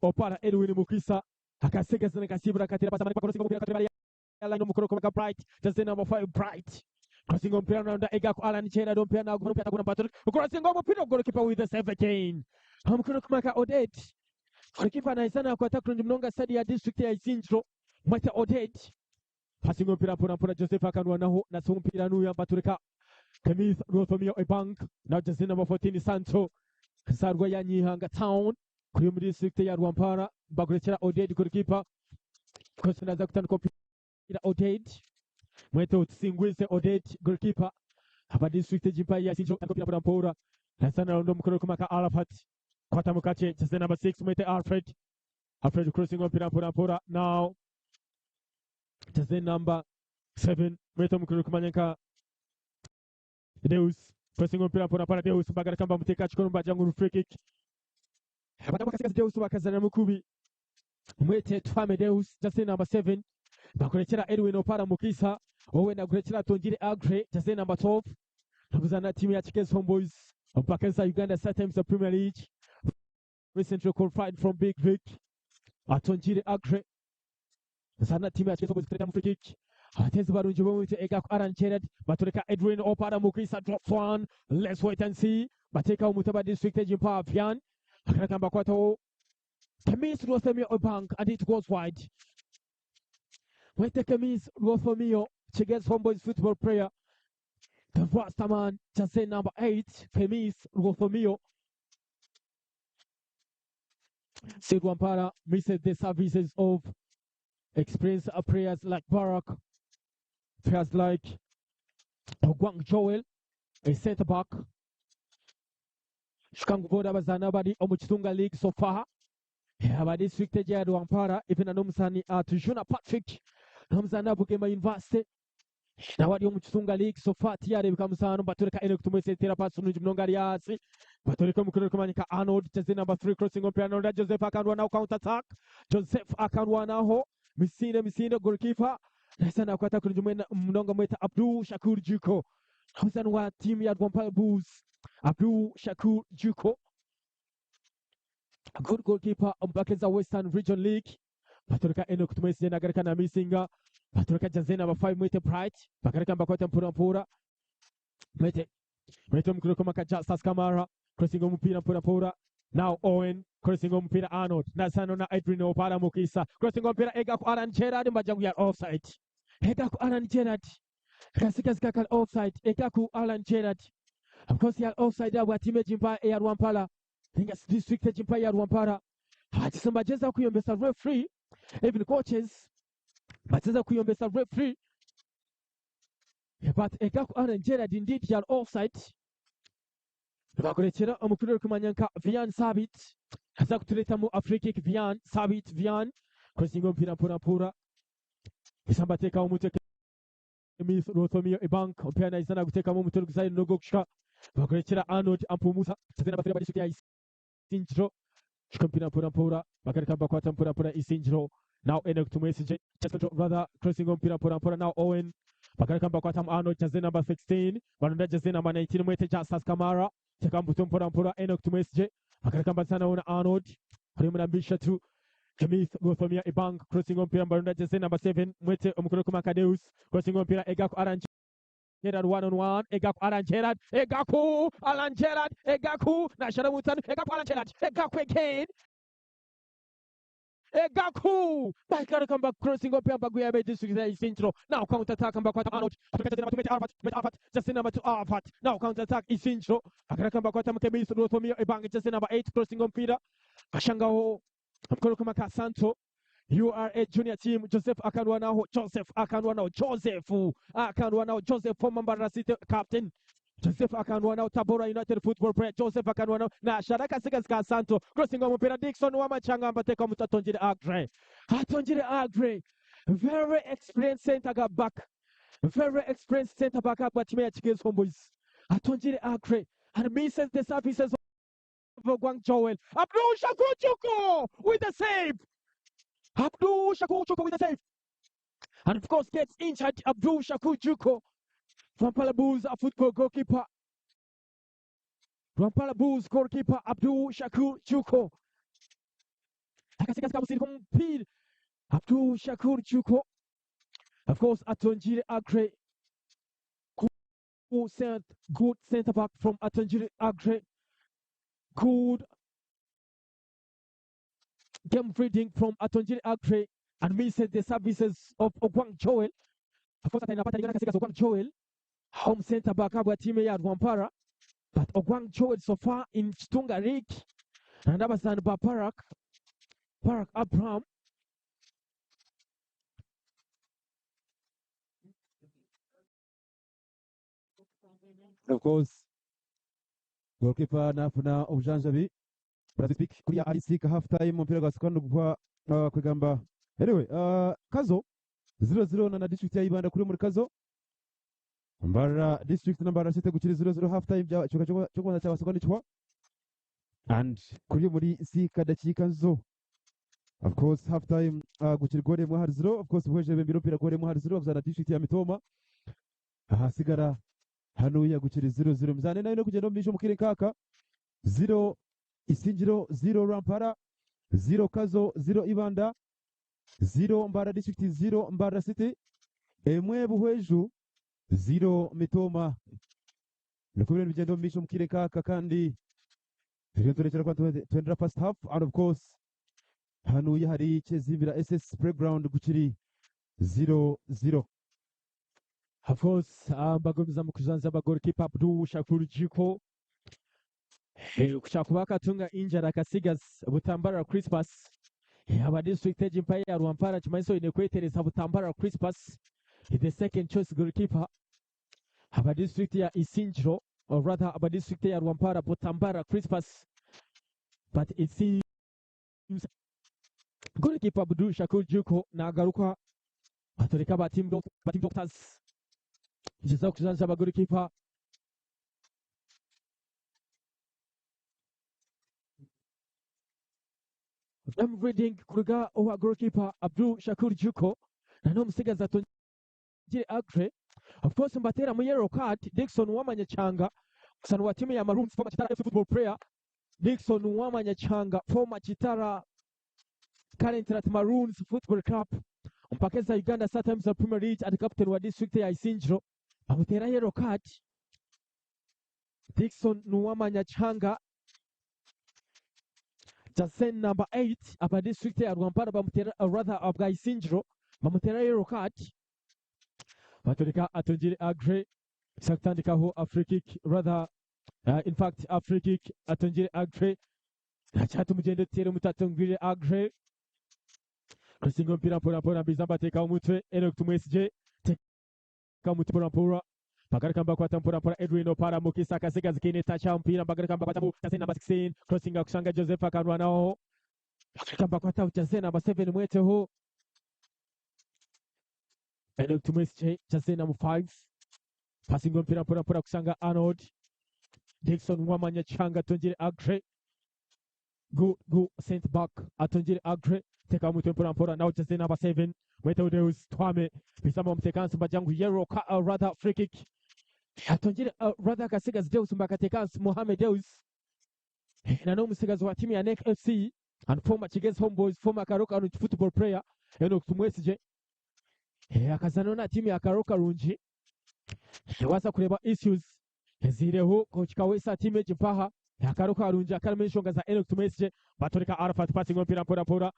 Opara Edwin Mukisa akasigaza nakasibura akatera pasi amani crossing omupira akatera line omukuru orikuba nka Bright jersey number 5 Bright crossing omupira naronda Egaku Alan Gerard omupira nagubona omupira atagura Patrick crossing omupira goalkeeper with the save again omukuru orikuba nka Odette Goalkeeper nahisa nakwata kurungi munonga side ya district ya Isingiro Mwete Oded. Passing omupiira mpora mpora Joseph akanwanaho nasa omupiira nuya batureka Kemith Rwothomio Ebank now jersey number 14 Santo Nsarwa ya Nyihanga Town kuri muri district ya Rwampara bagurekera Oded goalkeeper. Of course naza kutandika omupiira Oded Mwete otusingwize Oded goalkeeper aba district egimpa ya Isingiro tandika omupiira mpora mpora nasa naronda omukono kumaka Arafat kwata mukakye jersey number 6 Mwete Alfred Alfred crossing omupiira mpora mpora now jersey number 7 Mwete omukuru kumanya nka Deus crossing omupiira mpora mpora Deus mbagaruka mbamuteka kikono mbagira ngu free kick abadamu akasigazi Deus bakazanira mukubi Mwete Twame Deus jersey number 7 bakurekera Edwin Opara Mukisa wowe nagurekera Tongire Agre jersey number 12 nakuzana timu ya Kigezi Homeboys mpaka za Uganda StarTimes Premier League recently qualified from Big Vic Atongire Agre zana timu ya Kigezi Homeboys kutereka mu free kick abatezi barungi bomwite Egako Alan Gerard batureka Edwin Opara Mukisa drops one. Let's wait and see. Bateka Umutaba district Jimpa Fian akarakamba kwataho Kemis Rwothomio Obank and it goes wide. Mwete Kemis Rwothomio, Kigezi Homeboys football player, the Rastaman, jersey number 8, Kemis Rwothomio. Sid Rwampara misses the services of experienced players like Barak, players like Ogwang Joel, a centre back. Shikangu boda abazaana bari omu Kitunga League so far. Aba district ya Rwampara even n'omuzaani Tujuna Patrick n'omuzaani Bugema University nawe ari omu Kitunga League so far tiyarebeka muzaano. Batureka Enoch Tumwese tera pasi nungi munonga ari hasi batureka omukuru orikumanyika Arnold jersey number 3 crossing omupiira Arnold Joseph akanrwanaho counter attack Joseph akanrwanaho misinde misinde goalkeeper nahise nakwata kurungi munonga mweta Abdul Shakur Juko omuzaani wa timu ya Rwampara Bulls Abdul Shakur Juko, good goalkeeper omupakeza Western Region League. Batureka Enoch Tumwesige nagaruka na misinga batureka jersey number 5 Mwete Bright bagareka mbakwata mpura mpura Mwete Mwete omukuru komaka Justus Kamara crossing omupira mpura mpura now Owen crossing omupira Arnold nasano na Edwin Opara Mukisa crossing omupira Egaku Alan Gerard mbajangu ya offside. Egaku Alan Gerard kasikasi kakali offside. Egaku Alan Gerard of course ya offside abwa timu ejimpa eya Rwampara ninga district ejimpa ya Rwampara abakisemba bageza kuyombesa referee, even coaches bageza kuyombesa referee, but Egaku Alan Gerard indeed ya offside. Bakurekera omukuru orikumanya nka Vian Sabit aza kuturetamu a free kick. Vian Sabit Vian crossing omupiira mpura mpura isamba atekaho omutwe Kemis Rwothomio Ebank omupiira naizana gutekamu omutwe guzayo nogokushika bakurekera Arnold Ampumuza tazena bafira district ya Isingiro shuka omupiira mpura mpura bakareka bakwata mpura mpura Isingiro now Enoch Tumwesige just rather crossing omupiira mpura mpura now Owen bakareka bakwata Arnold jersey number 16 banonda jersey number 19 Mwete Justus Kamara teka mbuto mpura mpura Enoch Tumwesige bakareka mbazana na Arnold harimu na mbishatu Kemith Rwothomia Ebank crossing omupiira mbalonda jersey number 7 Mwete omukuru kumaka Deus crossing omupiira Egaku Alan Gerard one on one Egaku Alan Gerard Egaku Alan Gerard Egaku nashara mutano Egaku Alan Gerard Egaku again Egaku bakareka mba crossing omupiira mbaguya be district ya Isingiro now counter attack mbakwata Arnold Tumete Arafat Tumete Arafat jersey number 2 Arafat now counter attack Isingiro bakareka mbakwata Mukemisi Rwothomia Ebank jersey number 8 crossing omupiira kashangaho mukuru kumaka Santo URA junior team Joseph akanwanaho Joseph akanwanaho Joseph akanwanaho Joseph former Mbarara City captain Joseph akanwanaho Tabora United football player Joseph akanwanaho na Sharaka Sigas Santo crossing omupira Dixon Wamachanga mbateka mutu atongere Agre atongere Agre very experienced center back, very experienced center back up timu ya Kigezi Homeboys atongere Agre and misses the services of Gwang Joel. Abdul Shakur Juko with the save. Abdul Shakur Juko with the save. And of course gets injured Abdul Shakur Juko. Rwampara Bulls, a football goalkeeper. Rwampara Bulls goalkeeper Abdul Shakur Juko. Akasigazi kamusiri k'umupira Abdul Shakur Juko. Of course Atongire Agre. Good center back from Atongire Agre. Good game reading from Atongire Agre and misses the services of Ogwang Joel. Of course, inapata lingana katika Ogwang Joel, home center back up ya timu ya Rwampara. But Ogwang Joel so far in Chitunga League and abazaani ba Barak, Barak Abraham. Of course, goalkeeper nafuna obujanjabi. But as we speak, kuriya ari sika half time omupiira gwasukwa nigugwa kwegamba. Anyway, Kazo 0-0 na district ya Ibanda kuri muri Kazo. Mbarara district na Mbarara City gukiri 0-0 half time bya cyoka cyo kubanza cyabasukwa n'icwa. And kuri muri sika dakika nzo. Of course half time gukiri gole mwa hari 0, of course buheje bembiro mpira gole mwa hari 0 kuzana district ya Mitoma. Ahasigara hano yagukiri 0-0 mizane nayo no kugenda misho mukire kaka 0 Isingiro 0 Rampara 0 Kazo 0 Ibanda 0 Mbarara district 0 Mbarara City emwe Buhweju 0 Mitoma. Niko ibintu bigenda mu misho mukire kaka kandi turiyo turekera kwa twendera first half and of course hano hari Kyezimbira SS playground gukiri 0-0. Of course, bagumiza mu kuzanza ba goalkeeper Abdul Shakur Jiko. Kushaka katunga injury akasigaza Butambara Crispus. Aba district egi ya Rwampara kimanyiso ine kwetereza Butambara Crispus the second choice goalkeeper. Aba district ya Isingiro, or rather aba district ya Rwampara Butambara Crispus. But it seems goalkeeper Abdul Shakur Juko nagaruka batoreka ba team doctors. Kiza kuzanza aba goalkeeper. I'm reading kuruga owa goalkeeper Abdul Shakur Juko na no musigaza atongere Agre. Of course mbatera mu yellow card Dickson Wamanyachanga musano wa timu ya Maroons, former Kitara FC football player. Dickson Wamanyachanga, former Kitara, current at Maroons Football Club, mpakeza Uganda Star Times Premier League and captain wa district ya Isingiro, bamutera yellow card. Dickson Nuwamanyachanga, Jasen number 8 aba district ya Rwampara bamutera, rather abwa Isingiro bamutera yellow card. Baturika atongere Agre sakutandikaho a free kick, rather in fact a free kick atongere Agre cyatumugende tere mutatongire Agre kusinga mpira mpora mpora bizamba teka umutwe Enoch Tumwesije teka umutwe mpora mpora Bagarika mbakwata mpora mpora Edwin Opara mukisa kasiga zikine tacha mpira bagarika mbakwata Jasen number 16 crossing kushanga Joseph akanwa nao Bagarika mbakwata Jasen number 7 mweteho Enoch Tumwesije Jasen number 5 passing mpira mpora mpora kushanga Arnold Dickson Wamanya Changa tongere Agre go go sent back atongere Agre teka mutwe mpora mpora now Jasen number 7 Mweteho Deus Twame bisamba mtekansi mbajangu yellow rather free kick atongere rather kasigazi Deus mbakatekansi Mohamed Deus na no musigazi wa timu ya NEC FC and former Kigezi Homeboys, former Karoka Runji football player Enoch Tumwesije akazana na timu ya Karoka Runji waza kureba issues zireho coach Kawesa timu egimpaha Karoka Runji akarimo enshonga za Enoch Tumwesije batoreka Arafat passing mpira mpora mpora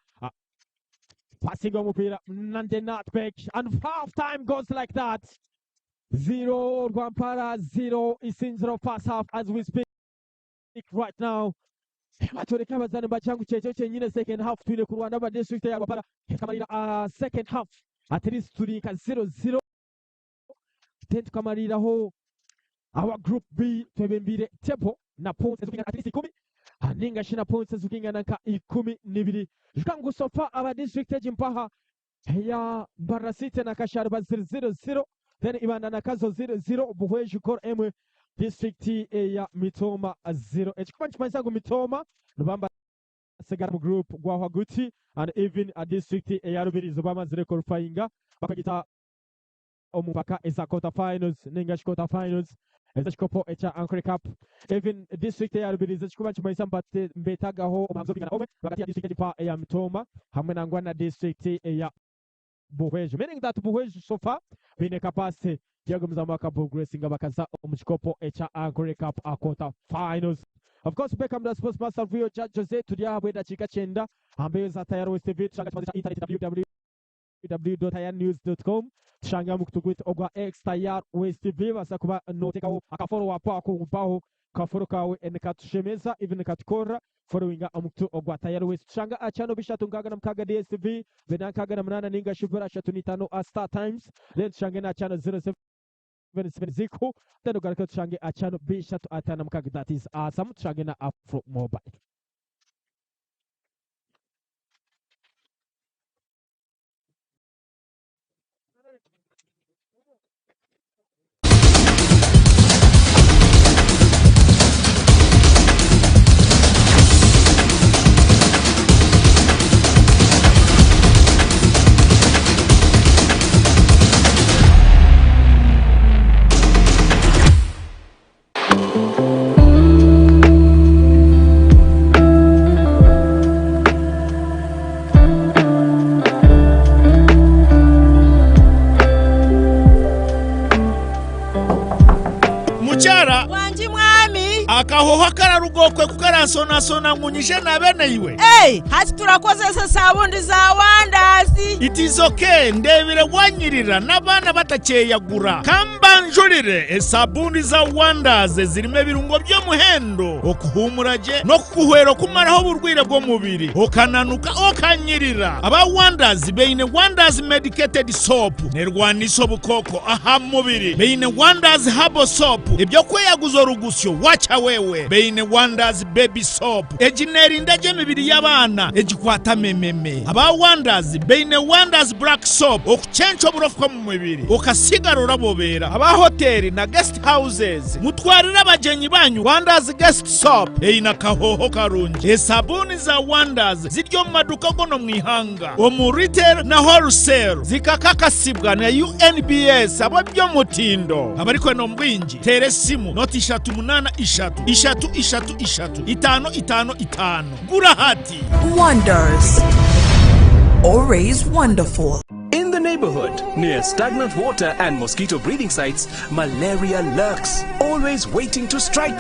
passing umupira nande nutmeg and half time goes like that. 0 Rwampara 0 Isingiro first half as we speak right now. Batoreka abazani bachangu kyekyo kyenyine second half twine ku Rwanda ba district ya Rwampara tukamarira second half at least turi nka 0-0 then tukamariraho our group B twebembire table na points zikingana at least 10 aninga shina points zikingana nka 12 jukangu sofa aba district egimpaha ya Mbarara City na Kasharba 0-0 then Ibanda na Kazo 0-0 Buhweju Kor emwe district ya Mitoma 0 ekikuba kimanyisa ngu Mitoma nubamba sigara mu group gwa Hwaguti and even a district ya Rubirizi bamazire qualifyinga bakagita omupaka eza quarter finals ninga quarter finals eza kikopo echa Ankole Cup. Even district ya Rubirizi ekikuba kimanyisa mbetagaho omuhanzi obingana omwe hagati ya district ya Mitoma hamwe nangwa na district ya Buhweju, meaning that Buhweju so far bine capacity yagumiza mwaka progressing bakaza omu kikopo echa Ankole Cup a quarter finals. Of course Beckham the Sports Master Vuyo Judge Jose turi aha bw'edakiika kyenda aha mbeho za Tayari West TV tushanga kibanza kya internet www.tayarinews.com tushanga omukutu gwaitu ogwa X Tayari West TV baasa kuba noteekaho aka follow up ako mpaho ka follow kaawe nikatushemeza even nikatukorera followinga omukutu ogwa Tayari West tushanga aha channel 366 DSTV 268 ninga shi 35 aha Star Times then tushange na channel 077 Ziku then ogaruke tushange aha channel 356 that is Azam tushange na Afro Mobile. Mukyara. Wangi mwami. Akahoho akararuga okwe ku karansonasona ngu nyije naabe naiwe. Hey, hati turakozesa esabundi za Wanders. It is okay, ndeebire wanyirira n'abaana batakyeyagura. Ka mbanjurire esabuuni za Wonders ezirimu ebirungo by'omuhendo okuhuumura gye n'okukuhwera okumaraho oburwaire bw'omubiri okananuka okanyirira. Aba Wonders baine Wonders Medicated Soap nerwanisa obukooko aha mubiri, baine Wonders Herbal Soap eby'okweyaguza orugusyo wacha wewe, baine Wonders Baby Soap egi nerinda gye emibiri y'abaana egikwata mememe. Aba Wonders baine Wonders Black Soap okucenca oburofu omu mubiri okasigara orabobeera. Aba hoteeri na guest houses mutwarire abagyenyi banyu Wonders Guest Soap eine akahooho karungi. Esabuuni za Wonders ziri omu maduuka goona omu ihanga omu retail na wholesale zikakakasibwa na UNBS ab'eby'omutindo. Abarikwenda omu bwingi teera esimu noti ishatu munaana ishatu ishatu ishatu ishatu itaano itaano itaano. Gura hati! Wonders. Always wonderful. In the neighborhood, near stagnant water and mosquito breeding sites, malaria lurks, always waiting to strike.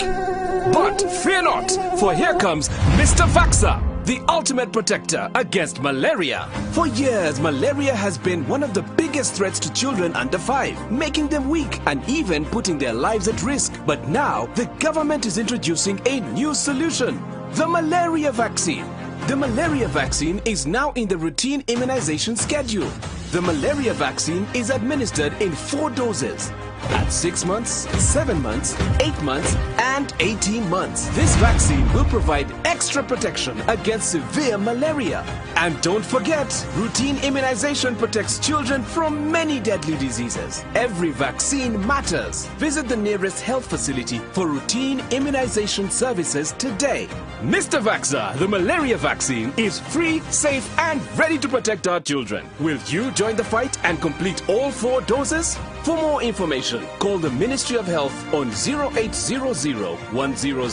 But fear not, for here comes Mr. Vaxa, the ultimate protector against malaria. For years, malaria has been one of the biggest threats to children under 5, making them weak and even putting their lives at risk. But now, the government is introducing a new solution, the malaria vaccine. The malaria vaccine is now in the routine immunization schedule. The malaria vaccine is administered in 4 doses at 6 months, 7 months, 8 months, and 18 months. This vaccine will provide extra protection against severe malaria. And don't forget, routine immunization protects children from many deadly diseases. Every vaccine matters. Visit the nearest health facility for routine immunization services today. Mr. Vaxa, the malaria vaccine, is free, safe, and ready to protect our children. Will you join the fight and complete all 4 doses? For more information, call the Ministry of Health on 0800 100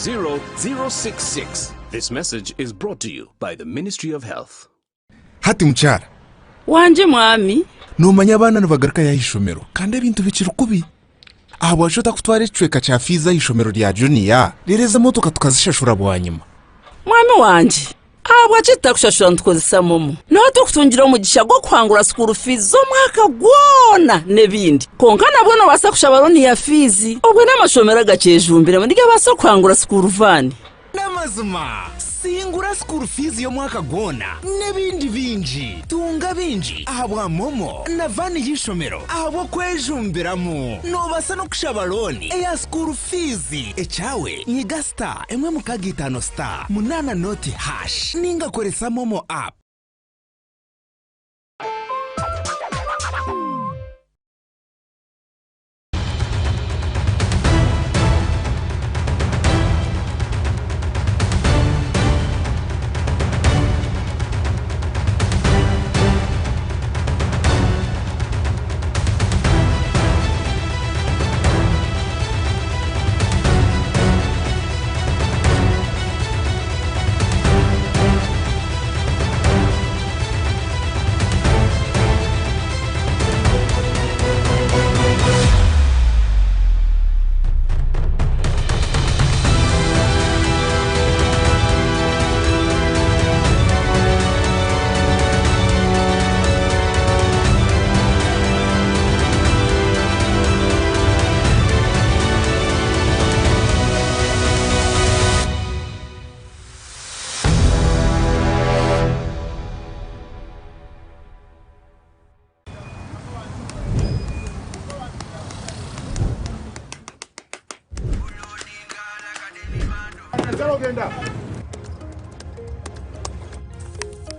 066. This message is brought to you by the Ministry of Health. Hati mukyara. Wangye mwami. Noomanya abaana nibagarukayo aha ishomero kandi ebintu bikiri kubi. Ahabwaki otakutwara ekicweka kya fiizi aha ishomero rya juniya reero ezi emotoka tukazishashura bwanyima? Mwami wangye, ahabwaki tutakushashura nitukozesa momo? Nooba turikutungira omugisha gw'okuhangura sukuuru fiizi z'omwaka gwona n'ebindi. Kwonka nabwo noobaasa kushaba looni ya fiizi. Obwo n'amashomero agakyejumbiremu nigabaasa kuhangura sukuuru vaani. N'amazima, singura school fees y'omwaka gwona n'ebindi bingi. Tunga bingi ahabwa MoMo na vaani y'eishomero ahabw'okwejumbiramu. Noobaasa n'okushaba looni eya school fees. Ekyawe, nyiga star emwe mukaaga itaano star munaana nooti hash ninga koresa MoMo app.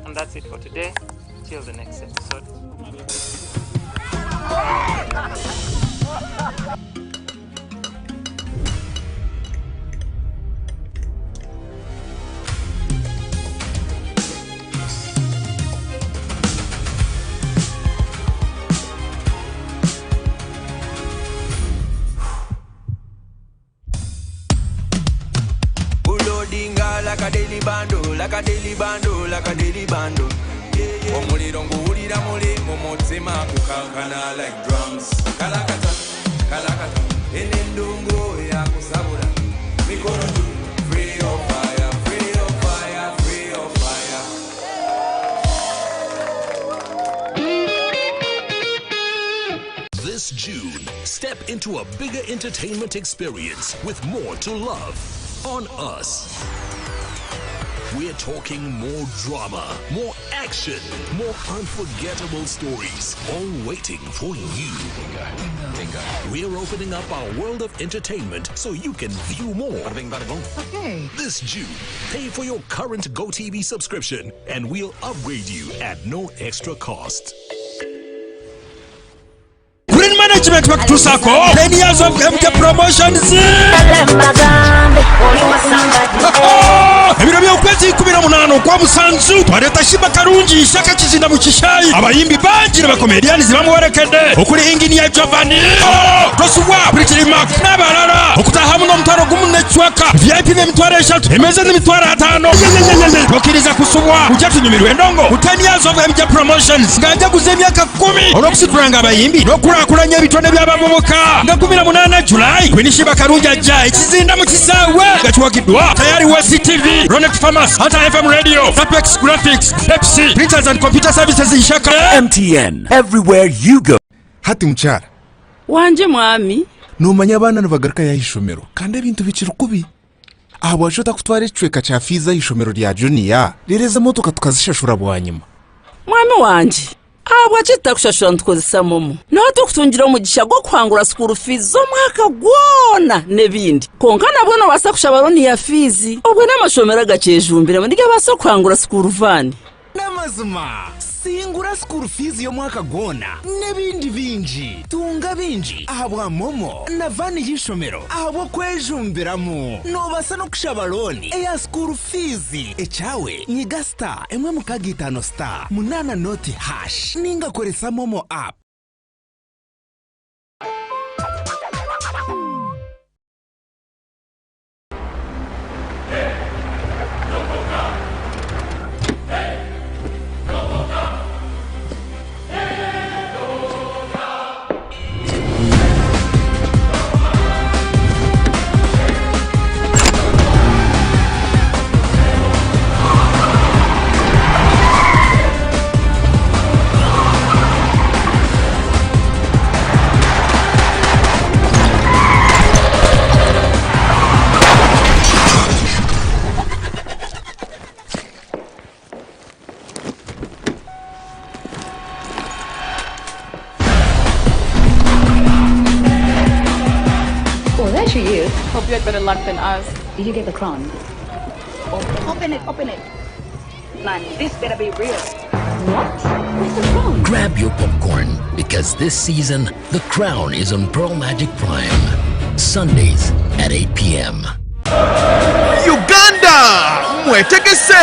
And that's it for today. Till the next episode. Ulodinga like a daily bando, like a daily bando, like a daily bando. Omuliro nguwulira muli mu mutima gukankana like drums. Kalakata, kalakata, eno endongo yakusabula. Mikono juu, free your fire, free your fire, free your fire. This June, step into a bigger entertainment experience with more to love on us. We're talking more drama, more action, more unforgettable stories, all waiting for you. We're opening up our world of entertainment so you can view more. Okay. This June, pay for your current GoTV subscription and we'll upgrade you at no extra cost. Green Management bakutuusaako 10 years of MK Promotions. Ebiro by'okwezi 18 okwa musanzu twaleeta Sheebah Karungi Ishaka Kizinda mu kishayi abayimbi bangi ne bakomedians bamuwerekedde okuli Engineer Jovan Tosubwa Bridget Mark n'abalala okutaahamu n'omutwalo gumu n'ekichweka VIP n'emitwalo 3 emeza n'emitwalo 5 tokkiriza kusubwa kujja tunyumirwe endongo ku 10 years of MJ Promotions nga njaguza emyaka 10 olw'okusitulanga abayimbi n'okulaakulanya ebitone by'abavubuka nga 18 July Queen Sheebah Karungi ajja ekizinda mu kisaawe nga kiwagiddwa Tayari West TV, Ronet Farmers, Hunter FM Radio, Apex Graphics, Pepsi, Printers and Computer Services Ishaka. MTN, everywhere you go. Hati mukyara. Wangye mwami. Noomanya abaana nibagaruka aha ishomero kandi ebintu bikiri kubi. Ahabwaki otakutwara ekicweka kya fiizi aha ishomero rya juniya reero ezi emotoka tukazishashura bwanyima? Mwami wangye, ahabwaki tutakushashura nitukozesa momo? Niho turikutungira omugisha gw'okuhangura school fees z'omwaka gwona n'ebindi. Kwonka nabwo noobaasa kushaba looni ya fiizi obwo n'amashomero agakyejumbiremu nigabaasa kuhangura school van. N'amazima, singura school fees y'omwaka gwona n'ebindi bingi. Tunga bingi ahabwa momo na van y'ishomero ahabw'okwejumbiramu. Noobaasa n'okushaba looni eya school fees. Ekyawe nyiga star emwe mukaaga itaano star munaana noti hash ninga koresa momo app. Well, there she is. Hope you had better luck than us. Did you get the crown? Open it, open it. Man, this better be real. What? Where's the crown? Grab your popcorn because this season, The Crown is on Pearl Magic Prime. Sundays at 8 p.m. Uganda mwetegese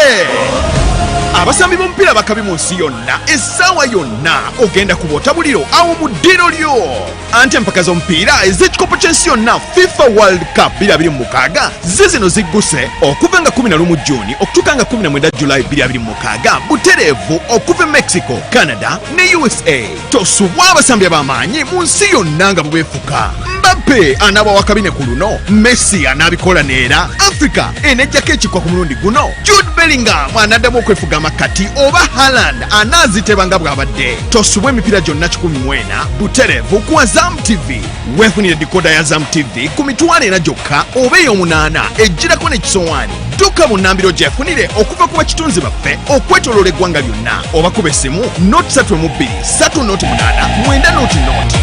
abasambi b'omupiira bakabi mu nsi yonna essaawa yonna ogenda kuba buliro awo mu ddiro lyo anti empaka z'omupiira ez'ekikopo ky'ensi yonna FIFA World Cup 2026 zizino zigguse okuva nga 11 Juni okutuuka nga 19 Julayi 2026 butereevu okuva e Mexico, Canada ne USA. Tosubwa abasambi ab'amaanyi mu nsi yonna nga bubeefuka. Mbappe anaaba wa kabine ku luno, Messi anaabikola neera, Africa enejjako ekikwa ku mulundi guno, Jude Bellingham anaddamu okwefuga amakkati oba Haaland anaaziteba nga bw'abadde. Tosubwa emipiira gyonna 140 butereevu ku Azam TV. Weefunire dikoda ya Azam TV ku mitwalo ena gyokka oba ey'omunaana ejjirako n'ekisowaani. Dduka bunnambiro gyefunire okuva ku bakitunzi baffe okwetooloola eggwanga lyonna oba kuba essimu noti 3 mu 2 3 noti 8 9 noti noti.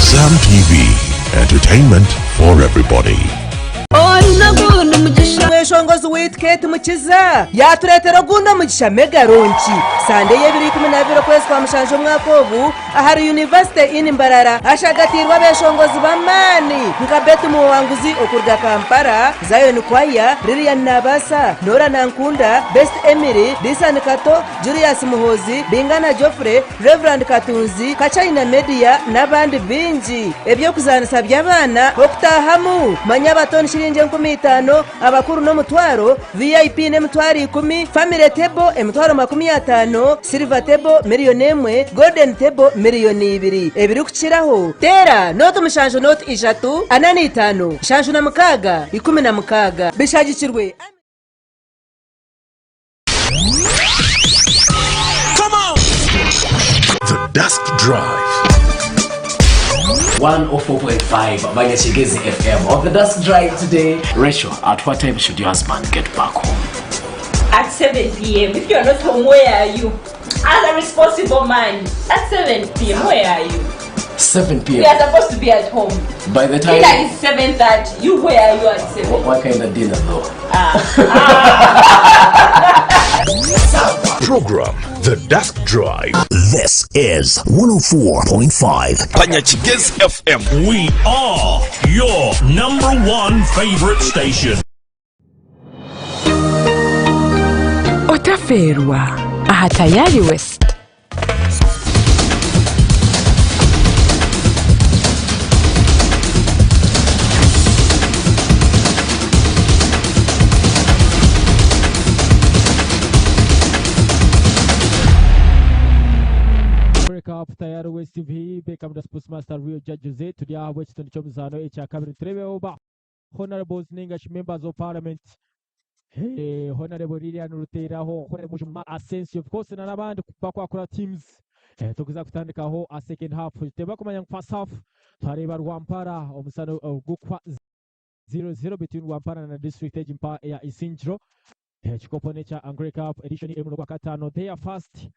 Zam TV, entertainment for everybody. Omweshongozi waitu Kate Mukiza yaatureetera ogundi omugisha Mega Launch Sande y'ebiro 12 okwezi kwa mushanju omwaka ogu ahari University Inn Mbarara ashagatiirwe abeshongozi b'amaani nka Betty Muwanguzi okuruga Kampala, Zion Choir, Lilian Nabaasa, Norah Nankunda, Best Emily, Disan Kato, Julius Muhoozi, Bingana Geoffrey, Rev. Katunzi, Kachaina Media n'abandi baingi. Eby'okuzaanisa by'abaana okutaahamu, manya abato ni shiringi 5,000, abakuru n'omutwaro, VIP n'emitwaro ikumi, Family Table emitwaro 50, Silver Table miriyoni emwe, Golden Table miriyoni ibiri. Ebirikukiraho, teera nooti mushanju nooti ishatu, ana na itaano, 76, 16. Bishagikirwe. Come on! The Dusk Drive. 104.5 Banyachigezi FM. On the Dusk Drive today, Rachel, at what time should your husband get back home? At 7 p.m. If you're not home, where are you? As a responsible man, at 7 p.m., where are you? 7 We p.m. are supposed to be at home. By the time. Dinner is 7.30. You, where are you at 7? What kind of dinner though? Program The Dusk Drive. This is 104.5 Panyachigezi FM. We are your number one favorite station. Otaferwa aha Tayari West. Break up Tayari West TV Beckham da Sports Master Rio Judge Jose turi aha bw'ekitondo ky'omuzaano ekyakabiri turebeho ba honorables ningashi members of parliament Eh, honorable Lilian Ruteraho honorable Juma Asensio of course na n'abandi bakwakura teams eh, tukuza kutandikaho a second half tebakumanya ngu first half twareba Rwampara omusano ogukwa 0-0 between Rwampara na district egi mpa ya Isingiro. Ekikopo n'ekya Angre Cup edition emu n'ogwa kataano their first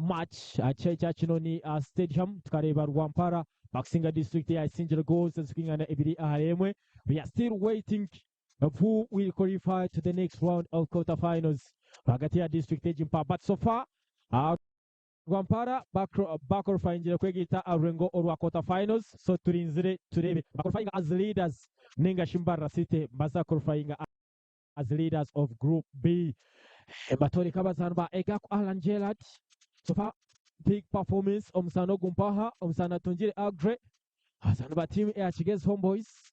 match kya Kinoni Stadium tukareeba Rwampara bakusinga district ya Isingiro goals ezikwingana ebiri ahari emwe. We are still waiting of who will qualify to the next round of quarterfinals hagati ya district egi mpa but so far Rwampara baqualifyingire kwegita arurengo orwa quarterfinals so turinzire turebe baqualifying as leaders ninga Mbarara City baza qualifying as leaders of group B. Batoleka abazaani ba Egaku Alan Gerard so far big performance omuzaani ogu mpaha omuzaani atungire agre abazaani ba team ya Kigezi Homeboys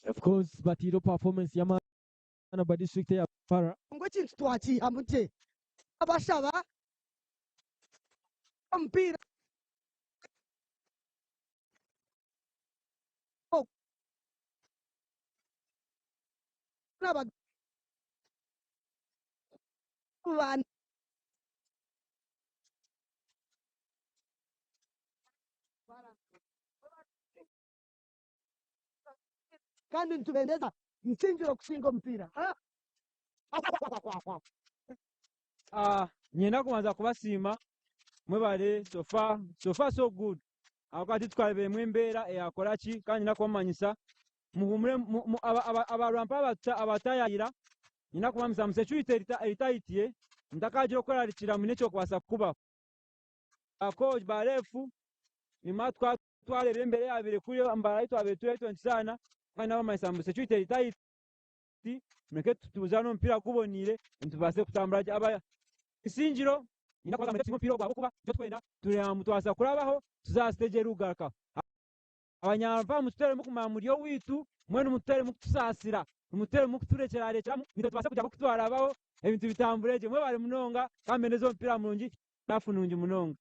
of course batiire performance y'amaani ba district ya Para. Ngu ekintu twakiihamu gye abashaba omupiira kandi nitubendeza Isingiro kusinga omupiira. Ah, nyenda kubanza kubasiima mwebale so far so far so good ahabw'okuba titwareebiremu embeera eyakora ki kandi nyenda kubamanyisa muhumure abarwampa abatayayira nyenda kubamanyisa ngu security eri tight mutakagira okwerarikira mwine ekyokubaasa kukubaho. Ba coach ba ref nyuma twareeba embeera eyabaire kuriyo Mbarara ahi twabaire turi ahi twine kandi nabamanyisa ngu security eri tight mureke tuzaane omupiira guboniire tubaase kutambura gye. Aba Isingiro nyenda kubagambira tusinge omupiira ogu ahabw'okuba nikyo turikwenda tureeba ngu twabaasa kurabaho tuze aha siteegi erikugarukaho. Abanyampara mututeeremu kumanya muri owaitu mbwenu mututeeremu kutusaasira mututeeremu kuturekyerarekyeramu naitwe tubaase kugira nk'oku twarabaho ebintu bitambure gye. Mwebare munonga kandi mbendeze omupiira murungi rafu nungi munonga.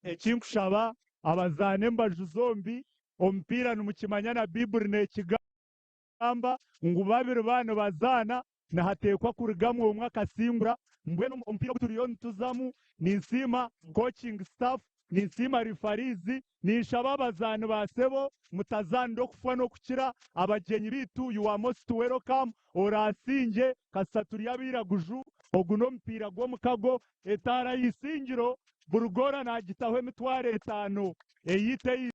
Ekinkushaba abazaani embaju zombi, omupiira nimukimanya na Baiburi nekigamba ngu babiri baaba nibazaana nihateekwa kurugamu omwe akasingura. Mbwenu omupiira ogu turiyo nituzamu ninsiima coaching staff, ninsiima referees, ninshaba abazaani ba sebo mutazaanira okufa n'okukira, abagyenyi beitu you are most welcome, orasingye kasita turi abairaguju, ogu n'omupiira gw'omukago, etaara y'eisingiro buri goora naagitaho emitwaro etaano, eyeitu.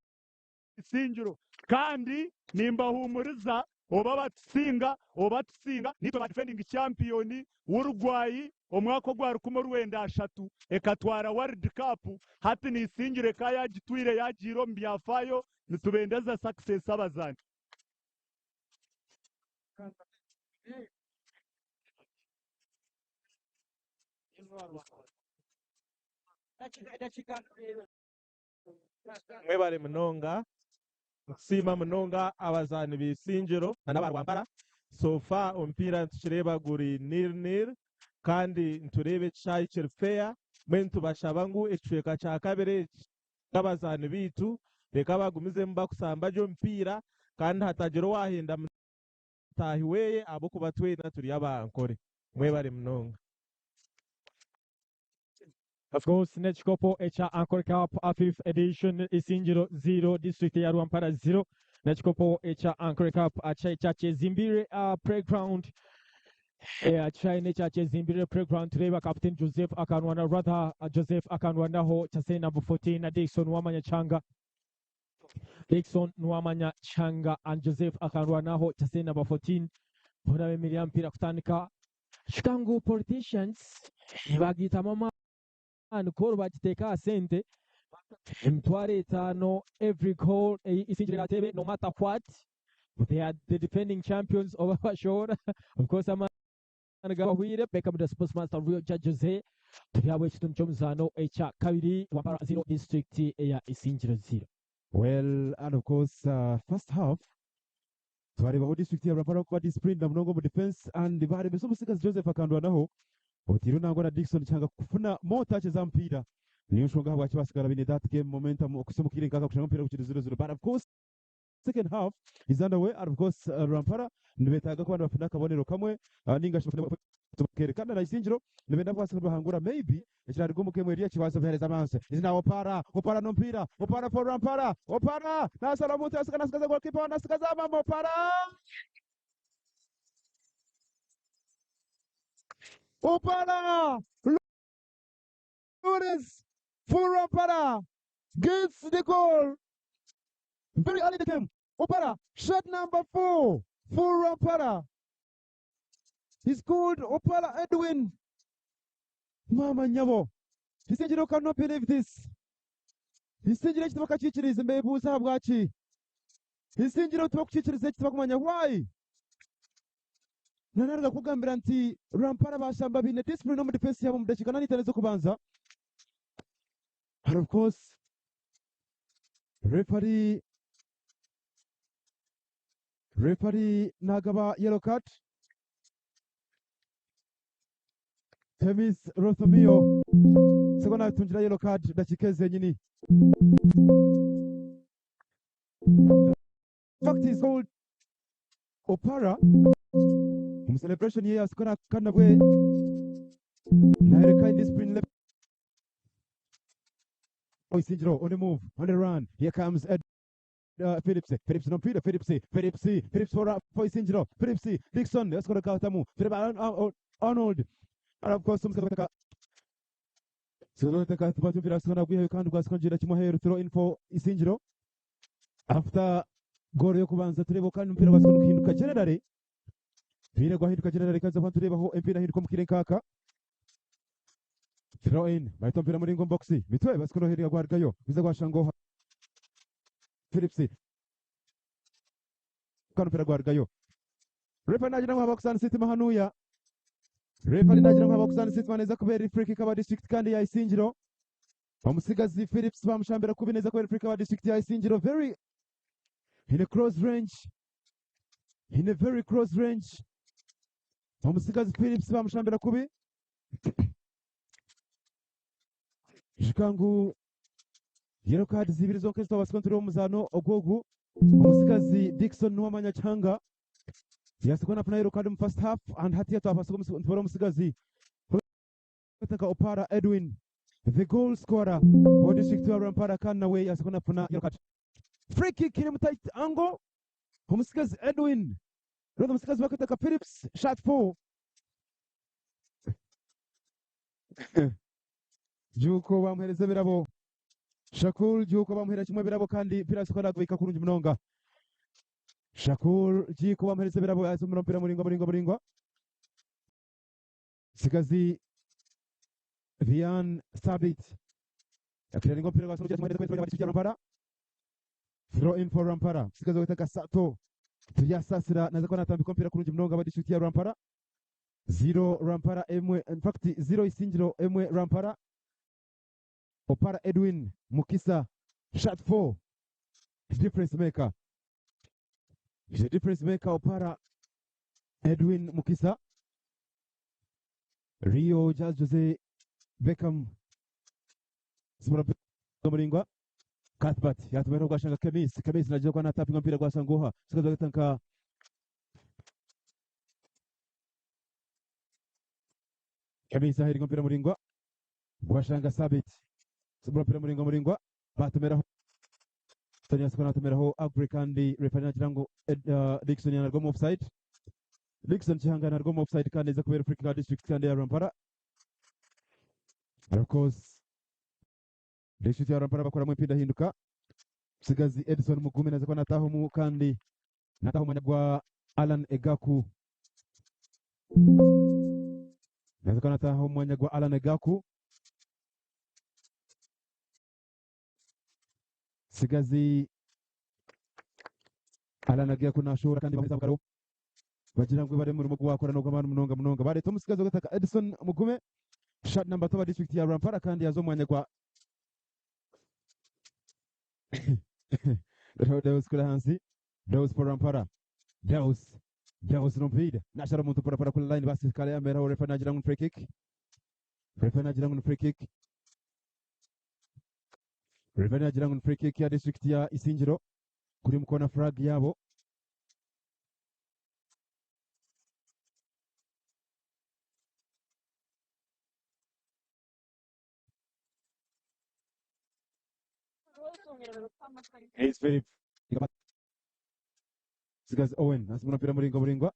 Isingiro. Kandi nimbahuumuriza oba batusinga oba tusinga, niitwe ba defending champion Uruguay omwaka ogwa rukumi orwenda ashatu ekatwara World Cup, hati ni Isingiro eka yagitwire yagiire omu byafaayo, nitubendeza success abazaani. Mwebare munonga. Nitusiima munonga abazaani b'Isingiro na n'aba Rwampara. So far omupiira nitukireeba guri nil nil kandi nitureeba ekishaayi kiri fair. Mbwenu nitubashaba ngu ekicweka kya kabiri eki nk'abazaani baitu reka bagumizemu bakusamba gye omupiira kandi hatagira owaahenda mutaahi weye ahabw'okuba twena turi aba Ankole. Mwebare munonga. Of course n'ekikopo ekya Ankole Cup a fifth edition Isingiro 0 district ya Rwampara 0 n'ekikopo ekya Ankole Cup ekya Kyezimbire playground Ekishaayi n'ekya Kyezimbire playground tureeba Captain Joseph akanwana rather Joseph akanwanaho Chasei number 14 na Dickson Wamanya Changa Dickson Nwamanya Changa and Joseph akanrwanaho Chasei number 14 boona bemereire aha mupiira kutandika Kika ngu politicians bagitamu amaani goal bagiteeka aha sente 50,000 every goal ei Isingiro erateebe no matter what they are the defending champions oba bashohora of course amaani gabahwire Beckham the sports master Rio Jose turi ahabw'ekitundu ky'omuzaano ekya kabiri Rwampara 0 district eya Isingiro 0. Well and of course first half Twareebaho disiturikiti ya Rwampara kuba disciplined na munonga omu defence and baaremesa omutsigazi Joseph Akandwanaho oteirwe nangwa na Dickson Kihanga kufuna more touches aha mupiira. Niyo nshonga ahabwaki baatsigara baine that game momentum okuhitsya omu kaire nk'aka kushanga omupiira gukiri 0-0 but of course second half is underway and of course Rwampara nibetaaga kuba nibafuna akabonero kamwe ninga shi bafune Kandi na Isingiro nibenda kubaasa kubahangura maybe Ekirariga omu game eri ekibaasa kuhereza amansi is now Opara, Opara n'omupiira, Opara for Rampara, Opara nashara omuntu yasiga nasigaza goalkeeper nasigaza mama Opara! Opara! Lawrence for Rampara gets the goal very early in the game. Opara shot number 4 for Rampara. He's called Opara Edwin. Maama nyabo. Isingiro cannot believe this. Isingiro eki tibakakiikiriize mbebuuza ahabwaki. Isingiro tibakukiikiriza eki tibakumanya why. Nanaruga kukugambira nti Rwampara bashamba baine discipline omu defense yabo omu dakiika nana itaano ez'okubanza. But of course, referee Referee nagaba yellow card. Temis Rothomio seko natungira yellow card dakika ezenyini. Fact is called Opara omu celebration ye yasikora kanabwe nayereka indiscipline level. Isingiro on the move on the run here comes Ed Phillips, Phillips n'omupiira, Phillips, Phillips, Phillips for, for Isingiro, Phillips, Dickson, yasikora katamu, Philip Arnold, and of course omusigazi Siroteka tubati omupiira asikora nagwihayo kandi gwasikora ngira kimwe aheeru throw in for Isingiro after goal y'okubanza tureeba kandi omupiira gwasikora niguhinduka generally omupiira gwahinduka generally kandi kuba nitureebaho emipiira ehinduka omu kaire nkaaka throw in bahita omupiira muringo omu box mitwe basikora noheriga gwarugayo guza gwashanga oha Phillips kandi omupiira gwarugayo refa nagira ngu haba kuzaanisa eitima hanuya refa nagira ngu haba kuzaanisa eitima neza kuba eri free kick aba district kandi ya Isingiro omusigazi Phillips bamushambira kubi neza kuba eri free kick aba district ya Isingiro very in a close range in a very close range omusigazi Phillips bamushambira kubi Ijuka ngu yellow cards ibiri zonka ezi twabaasa kuba nitureeba omu muzaano ogu ogu. Omutsigazi Dickson Nuwamanya Kihanga yabaasa kuba naafuna yellow card omu first half and hatiiya twabaasa kuba nitureeba omutsigazi nka Opara Edwin the goal scorer owa district ya Rwampara kandi nawe yabaasa kuba naafuna yellow card. Free kick eri omu tight angle omutsigazi Edwin rather omutsigazi bakweta nka Phillips shot 4 Juuko bamuhereza ebirabo. Shakur Juuko bamuhera kimwe ebirabo kandi mpira asobola nagubika kurungi munonga. Shakur Juuko bamuhereza ebirabo asomera omupiira muringwa muringwa muringwa. Sigazi Vian Sabit. Yakirenga omupiira gwasobola kimwe Rampara. Throw in for Rampara. Sigazi wetaka Sato. Turyasasira naza kuba natambika omupiira kurungi munonga aba district ya Rampara. 0 Rampara emwe in fact 0 Isingiro emwe Rampara. Opara Edwin Mukisa shot 4 difference maker. He's a difference maker Opara Edwin Mukisa. Rio Jazz Jose Beckham Simura Muringwa Cuthbert yatumira gwashanga Kemis Kemis najya kwa natapinga mpira gwasangoha sikaza gatanka Kemis ahiri mpira Muringwa gwashanga Sabit Simura mpira Muringwa Muringwa batumiraho Tony Asukana atumiraho Agri kandi referee nagira ngo Dickson yanarwamo offside Dickson Kihanga yanarwamo offside kandi iza kubera free kick district kandi ya Rampara. And of course district ya Rampara bakoramo impindahinduka. Sigazi Edison Mugume naza kuba nataho mu kandi nataho umwanya gwa Alan Egaku. Naza kuba nataho umwanya gwa Alan Egaku. Sigazi Alan Egaku nashobora kandi bameza bukaro bagira ngo bare murimo gwakora no gw'abantu munonga munonga bareta umusigazi gataka Edison Mugume shot number 2 district ya Rampara kandi yazo mwanya gwa Deus kula hansi Deus for Rampara Deus Deus nompida nashara muntu para para kula line basi kale yambera ho refa nagira ngo free kick refa nagira ngo free kick refa nagira ngo free kick ya district ya Isingiro kuri mukona flag yabo. It's Philip. Sigazi Owen asimuna mpira muringwa muringwa.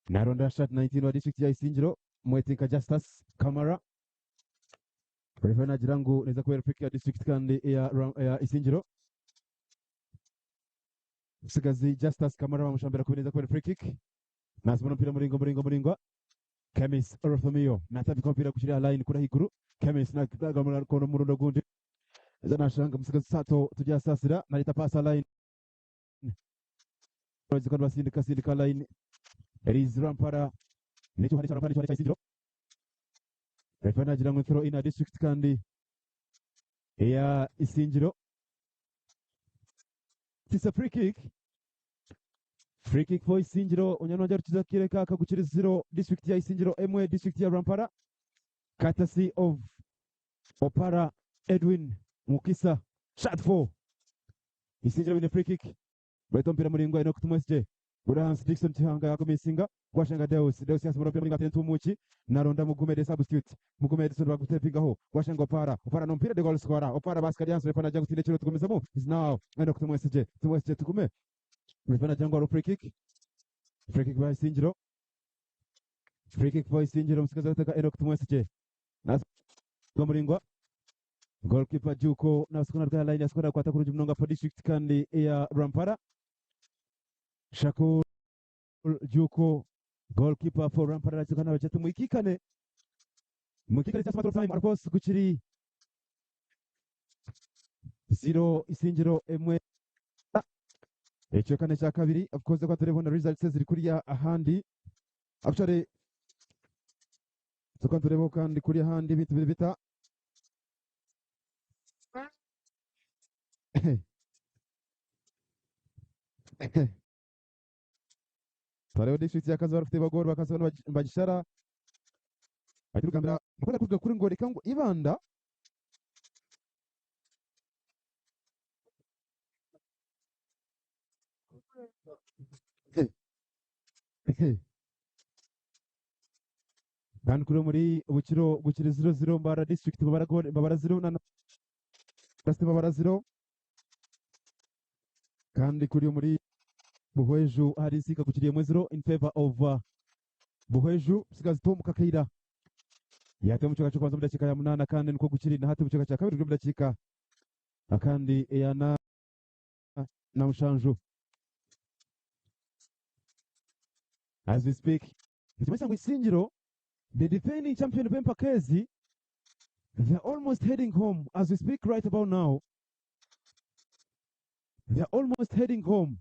Naronda shot 19 wa district ya Isingiro Mwetinka Justus Kamara. Refa nagira ngo neza kubera free kick ya district kandi ya Isingiro. Sigazi Justus Kamara bamushambira kubera neza kubera free kick. Nasimuna mpira muringwa muringwa muringwa. Kemis Orthomio natapika mpira kushira line kuri higuru. Kemis na kidaga kono murundo gundi. Zanashanga musigazi Sato tujya sasira naleta pasa line. Kandi basindika sindika line. Eliz Rampara nicyo hari Rampara nicyo Isingiro. Refa nagira ngo throw in a district kandi ya Isingiro. It's a free kick. Free kick for Isingiro. Unyanonja rukiza kireka akagukira 0 district ya Isingiro emwe district ya Rampara. Courtesy of Opara Edwin Mukisa shot 4. Isingiro win a free kick. Baita mpira muringwa ino kutumwesje. Burans Dickson Kihanga yakomesinga gwashanga Deus Deus yasimura mpira muringwa atentu muki naronda Mugume de substitute Mugume Edison bagutepingaho gwashanga Opara Opara no mpira de goal scorer Opara basket yanso refana jangu tinde chiro tukomezamo is now ino kutumwesje tumwesje tukume refana jangu aro free kick free kick by Isingiro free kick by Isingiro musikaza gataka ino kutumwesje na muringwa goalkeeper Juko na sukuna rwa line yaskora kwata kurungi munonga for district kandi ya Rampara. Shakur Juko goalkeeper for Rampara rachikana bachatu mwikikane mwikikane just matter of time of course kuchiri 0 Isingiro emwe ekyo kane cya kabiri of course kwa turebona results ziri kuriya ahandi actually tukwa turebo kandi kuriya ahandi bintu biri bita Tareo district ya Kazo bafite bagor bakaza bagishara batirugambira mukunda kuvuga kuri ngo reka ngo ibanda kandi kuri muri ubukiro gukira 0-0 Mbara district babara babara 0 na babara 0 kandi kuri muri Buhweju hari isika gukiriye mu 0 in favor of Buhweju sigazi Tom Kakaira yate mu cyoka cyo kwanza mu dakika ya 8 kandi niko gukiri na hate mu cyoka cya kabiri mu dakika Akandi eyana na mushanju. As we speak, nikimanyisa ngu Isingiro, the defending champion b'empaka ezi, they're almost heading home as we speak right about now. They're almost heading home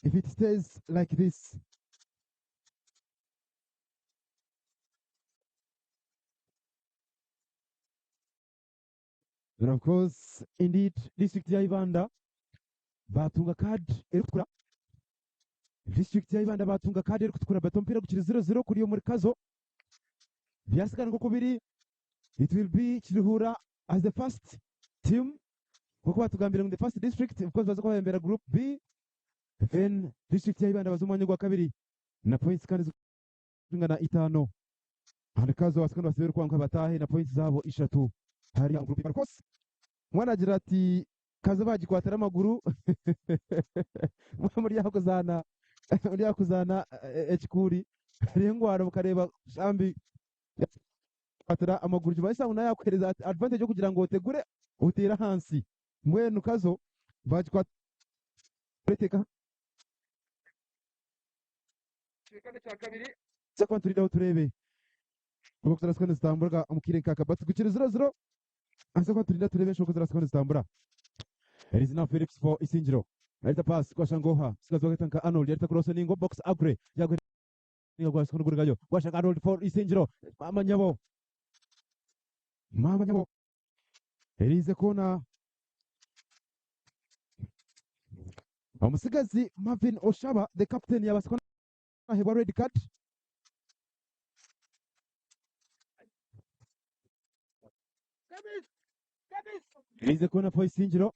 if it stays like this. And of course, indeed, district ya Ibanda batunga card erikutukura. District ya Ibanda batunga card erikutukura but omupiira gukiri 0-0 kuri omuri Kazo. Byasigara nk'oku biri, it will be Kiruhura as the first team nk'oku batugambire ngu the first district of course baza kubabembera group B then district ya Ibanda baza omu mwanya ogwa kabiri na points kandi zirikwingana itaano. And Kazo basigara nibasiba erikwanguha bataahe na points zaabo ishatu hariya omu group B. Of course omwana agira ati Kazo bagikwatira amaguru muri aho kuzaana muri aho kuzaana ekikuuri hariho engwara okareeba shambi kwatira amaguru kibaasa ngu nawe yakuheereza advantage yokugira ngu otegure oteere ahansi mbwenu Kazo bagikwatira eteeka Tuza kuba niturindaho tureebe oku ziraabaase kuba nizitambura omu kaire nk'aka but gukiri 0-0 Tuza kuba niturinda tureebe enshonga oku ziraabaase kuba nizitambura. It is now Phillips for Isingiro. Yarita pass kwa Shangoha. Musigazi waketa nka Arnold yarita cross ningo box Agre. Yagwe ningo kwa Shangoha gayo. Kwa Shangoha Arnold for Isingiro. Mama nyabo. Mama nyabo. Erize kona. Omusigazi Marvin Oshaba the captain yabaasa kuba nahebwa red card. Erize kona for Isingiro.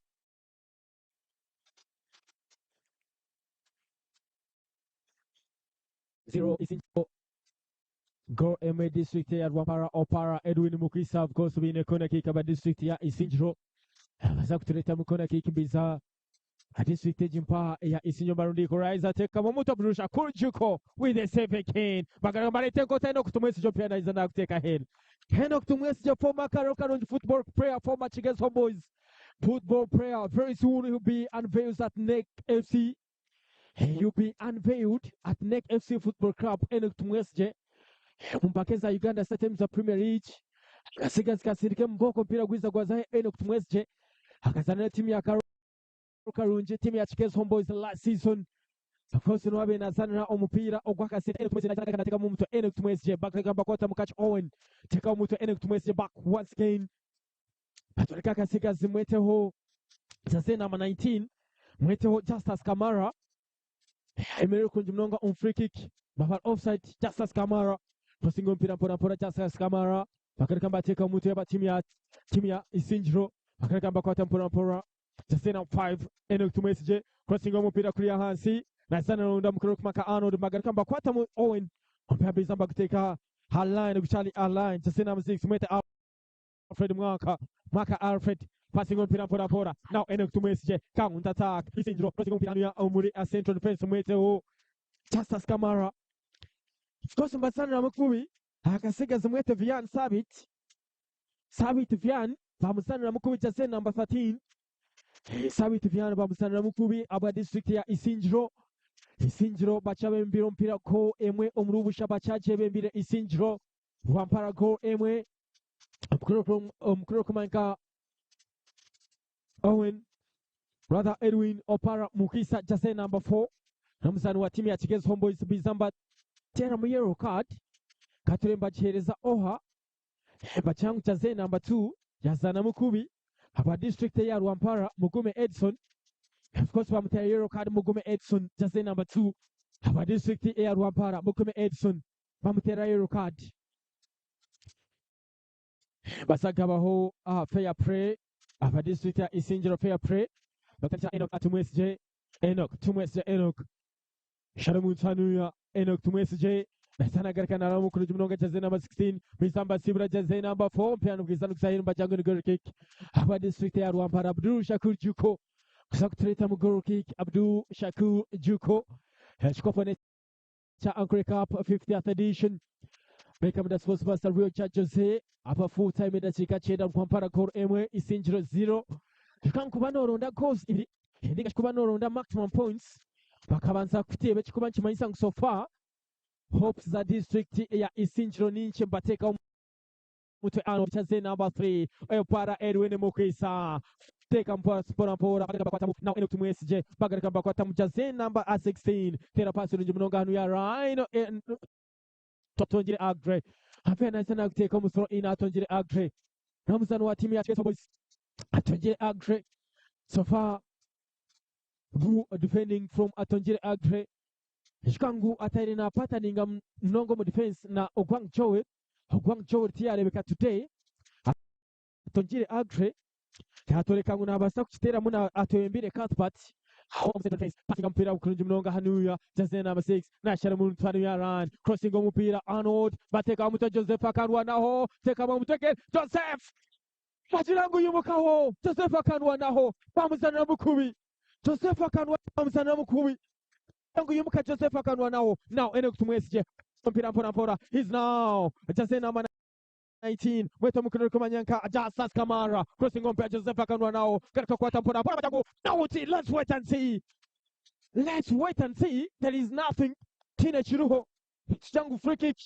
Zero Isingiro. Go MA district ya Rwampara Opara Edwin Mukisa of course biine corner kick aba district ya Isingiro abaza kutureeta mu corner kick mbiza district egi mpaha eya Isingiro Marundi equalizer ateekamu omuntu Abdul Shakur Juko with a save again bagara bareeta enkota Enock Tumwesigye omupiira naiza naguteeka aheeru Enock Tumwesigye former Karo Karungi football player former Kigezi Homeboys football player very soon he'll be unveiled at NEC FC He'll be unveiled at NEC FC Football Club Enock Tumwesigye omu mpaka eza Uganda Star Times Premier League akasigazi kasindika omu mbooko omupiira gwiza gwazaho Enock Tumwesigye akazaana tiimu ya Karo Karungi tiimu ya Kigezi Homeboys last season of course niwe abaire nazaanira omupiira ogw'akasente Enock Tumwesigye nazaana nateekamu omutwe Enock Tumwesigye back agamba kwata Mukachi Owen teekamu omutwe Enock Tumwesigye back once again batwaleka akasigazi mweteho jersey number 19 mweteho Justus Kamara ayemereire kurungi munonga omu free kick baba offside Justus Kamara tosinga omupiira mpora mpora Justus Kamara bakareka nibateeka omu mutwe aba tiimu ya tiimu ya Isingiro bakareka nibakwata mpora mpora jersey number 5 Enock Tumwesigye crossing omupiira kuriya ahansi nazana ronda mukuru kumaka Arnold bagaruka nibakwatamu Owen omupiira biza nibaguteeka ha line gukyali ha line jersey number 6 mwete Alfred Mwaka Mwaka Alfred passing omupiira mpora mpora now Enock Tumwesigye counter attack Isingiro crossing omupiira hanuya omuri central defense mweteho Justus Kamara of course nibazaanira mukubi akasigazi mwete Vian Sabit Sabit Vian bamuzaanira mukubi jersey number 13 Sabit Vian bamuzaanira mukubi abwa district ya Isingiro Isingiro bakyabembire omupiira ko emwe omuri obusha bakyagyebembire Isingiro Rwampara goal emwe omukuru orikumanyika Owen brother Edwin Opara Mukisa jersey number 4 n'omuzaani wa tiimu ya Kigezi Homeboys Bizamba teeramu yellow card kature nibagiheereza Oha bakyangu jersey number 2 yazaanamu kubi aba district eya Rwampara Mugume Edson of course bamutera yellow card Mugume Edson jersey number 2 aba district eya Rwampara Mugume Edson bamutera yellow card basagabaho aha fair play aba district ya Isingiro fair play bakatira Enoch Tumwesigye Enoch Tumwesigye Enoch Shalom Nsanuya Enoch Tumwesigye nasanagaruka naramukuru munonga jersey number 16 Misamba Sibura jersey number 4 mpira bwiza nukuzahira mbajyango ni goal kick aba district ya Rwampara Abdul Shakur Juko kusa kutureta mu goal kick Abdul Shakur Juko ekikopo kya Ankole Cup 50th edition Beckham da Sports Master Rio cha Jose apa full time edakiika kyenda Rwampara goal emwe Isingiro 0 Reka nkuba noronda goals ibiri ninga shi kuba noronda maximum points bakabanza kuteeba ekikuba nikimanyisa ngu so far hopes za district eya Isingiro ninkye mbateekaho mutwe Arnold Chaze number 3 Epara Edwin Mukisa teka mpora mpora mpora bagarika bakwatamu now Enoch Tumwesigye bagarika bakwatamu Chaze number 16 tera pasi nungi munonga hanu ya Rhino Atongire Agre ape nahise nakuteeka omusoro in Atongire Agre n'omuzaani wa tiimu ya Kiteso Boys Atongire Agre so far good defending from Atongire Agre ekika ngu ataire na pataninga munonga omu defense na Ogwang Joel Ogwang Joel tiyarebeka today Atongire Agre yatworeka ngu nabaasa kukiteeramu na Atwebembire Cuthbert aho omu central defense passinga omupiira kurungi munonga hanuya jersey number 6 nashara omuntu hanuya run crossing omupiira Arnold bateekaho omutwe Joseph akarwanaho teekamu omutwe again Joseph bagira ngu yimukaho Joseph akanwanaho bamuzanira mukubi Joseph akanwa bamuzanira mukubi ngu yimuka Joseph akanwanaho now Enoch Tumwesigye omupiira mpora mpora he's now jersey number 19 mwete mukuru kumanya nka Jasas Kamara crossing omupiira Joseph akanwanaho garuka kwata mpora mpora bajagu now let's wait and see let's wait and see there is nothing tine kiruho kijangu free kick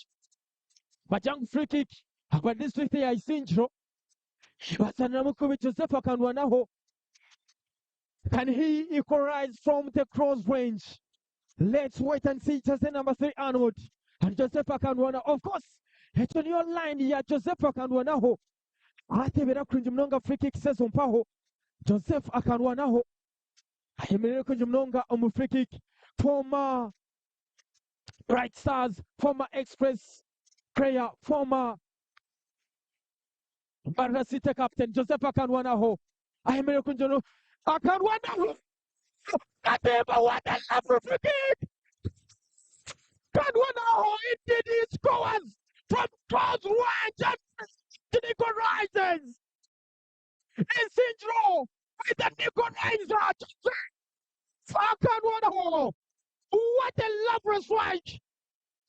bajangu free kick agwa district ya Isingiro bazanira mukubi Joseph akanwanaho can he equalize from the cross range let's wait and see jersey number 3 Arnold and Joseph akanwana of course ekyo niyo line ya Joseph akanwanaho atebera kurungi munonga free kick sezo mpaho Joseph akanwanaho ayemerere kurungi munonga omu free kick former Bright Stars former Express player former Mbarara City captain Joseph akanwanaho ayemerere kurungi munonga akanwanaho Katemba what a lovely free kick Kanwanaho indeed he scores from close range and equalizes Isingiro with an equalizer Akanwanaho what a lovely strike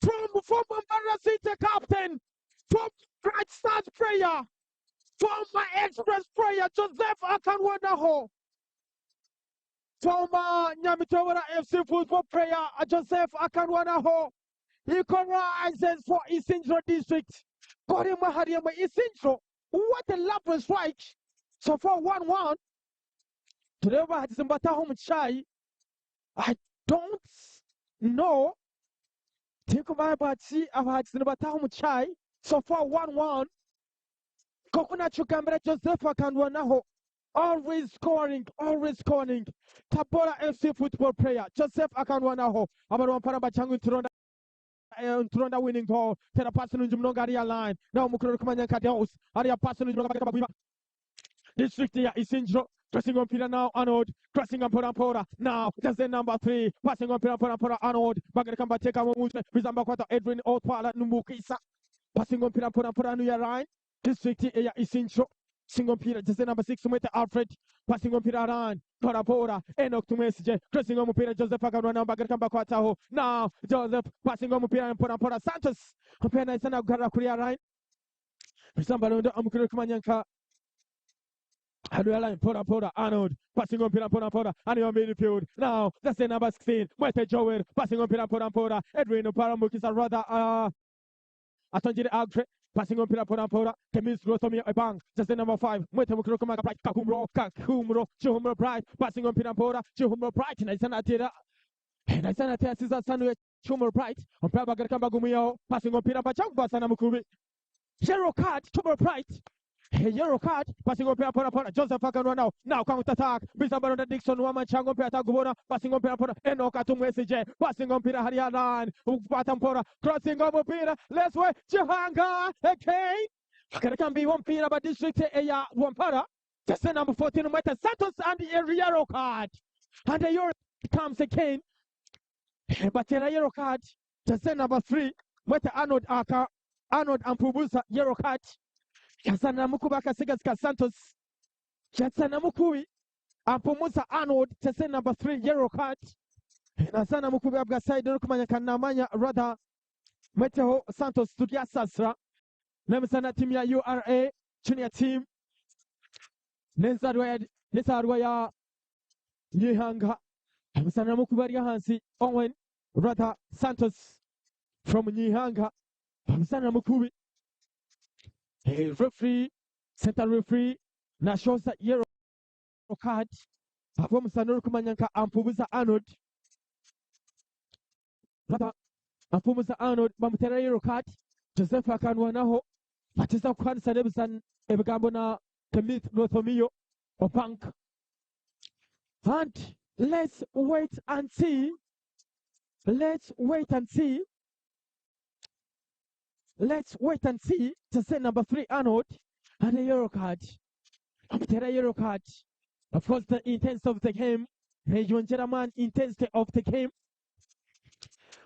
from former Mbarara City captain from Bright Stars player former Express player Joseph Akanwanaho former Nyamitobora FC football player Joseph Akanwanaho equalizes for Isingiro district. Korima Hariama Isingiro. What a lovely strike. So far 1-1. Tureba hagize mbataho mu kishaayi. I don't know. Tinkumanya baki abahagize nibataho mu kishaayi. So far 1-1. Koko nakigambira Joseph Akanwanaho. Always scoring, always scoring. Tabora FC football player Joseph Akanwanaho. Abarwampara bachangu nturonda nturonda winning goal. Tera pass nungi munonga ariya line. Naho mukuru kumanya nka Deus. Ariya pass nungi munonga bagwiba. District ya Isingiro. Crossing omupiira now Arnold. Crossing mpora mpora. Now jersey number 3. Passing omupiira mpora mpora Arnold. Bagareka mbateka mu mutwe. Bizamba kwata Edwin Otwala Numukisa. Passing omupiira mpora mpora nuya line. District ya Isingiro. Singo mpira jersey number 6 Mwete Alfred. Passing omupiira line. Mpora mpora. Enoch Tumwesigye. Crossing omupiira Joseph Akanwana bagareka mbakwataho. Now Joseph passing omupiira mpora mpora Santos. Omupiira nahise nagugarura kuri ya line. Bizamba rondo omukuru kumanya nka Hanu line mpora mpora Arnold passing omupiira mpora mpora and your midfield now that's the number 16 Mwete Joel passing omupiira mpora mpora Edwin Paramukisa rather Atongire Agre passing omupiira mpora mpora Kemis Rotomia Ebang just the number 5 Mwete mukuru kumaka Bright Kakumro Kakumro Chihumro Bright passing omupiira mpora Chihumro Bright na isana atera na isana atera siza sanu Chihumro Bright omupiira bagarika mbagumiyaho passing omupiira mbachangu basana mukubi yellow card Chihumro Bright. A yellow card passing omupiira mpora mpora Joseph Akanwa now now counter attack Bizamba ronda Dickson Wamachango omupiira atagubona passing omupiira mpora Enoch Atumwesigye passing omupiira hariya line kupata mpora crossing omupiira let's wait Chihanga again bakareka mbiwa omupiira ba district ya Rwampara jersey number 14 Mwete Santos and a yellow card and a yellow comes again batera yellow card jersey number 3 Mwete Arnold aka Arnold Ampubuza yellow card yazana mukubi akasigazi ka Santos yazana mukubi Ampumuza Arnold jersey number 3 yellow card nazana mukubi abwa side no kumanya kanamanya rather Mweteho Santos turyasasra nemisana team ya URA junior team nenzarwa ya N'esaarwa ya Nyihanga. Omuzaani Namukubi ari ahansi Owen rather Santos from Nyihanga. Omuzaani Namukubi. Referee, center referee nashoza yellow card ahabw'omuzaani orikumanya nka Ampubuza Arnold. Rather Ampumuza Arnold bamuteera yellow card. Joseph akanwanaho bakiza kuhanisa n'ebizani ebigambo na Kemith Rothomiyo Opank. And let's wait and see. Let's wait and see. Let's wait and see. Jersey number 3 Arnold and a yellow card. Bamuteera yellow card. Of course the intensity of the game neyongyera man intensity of the game.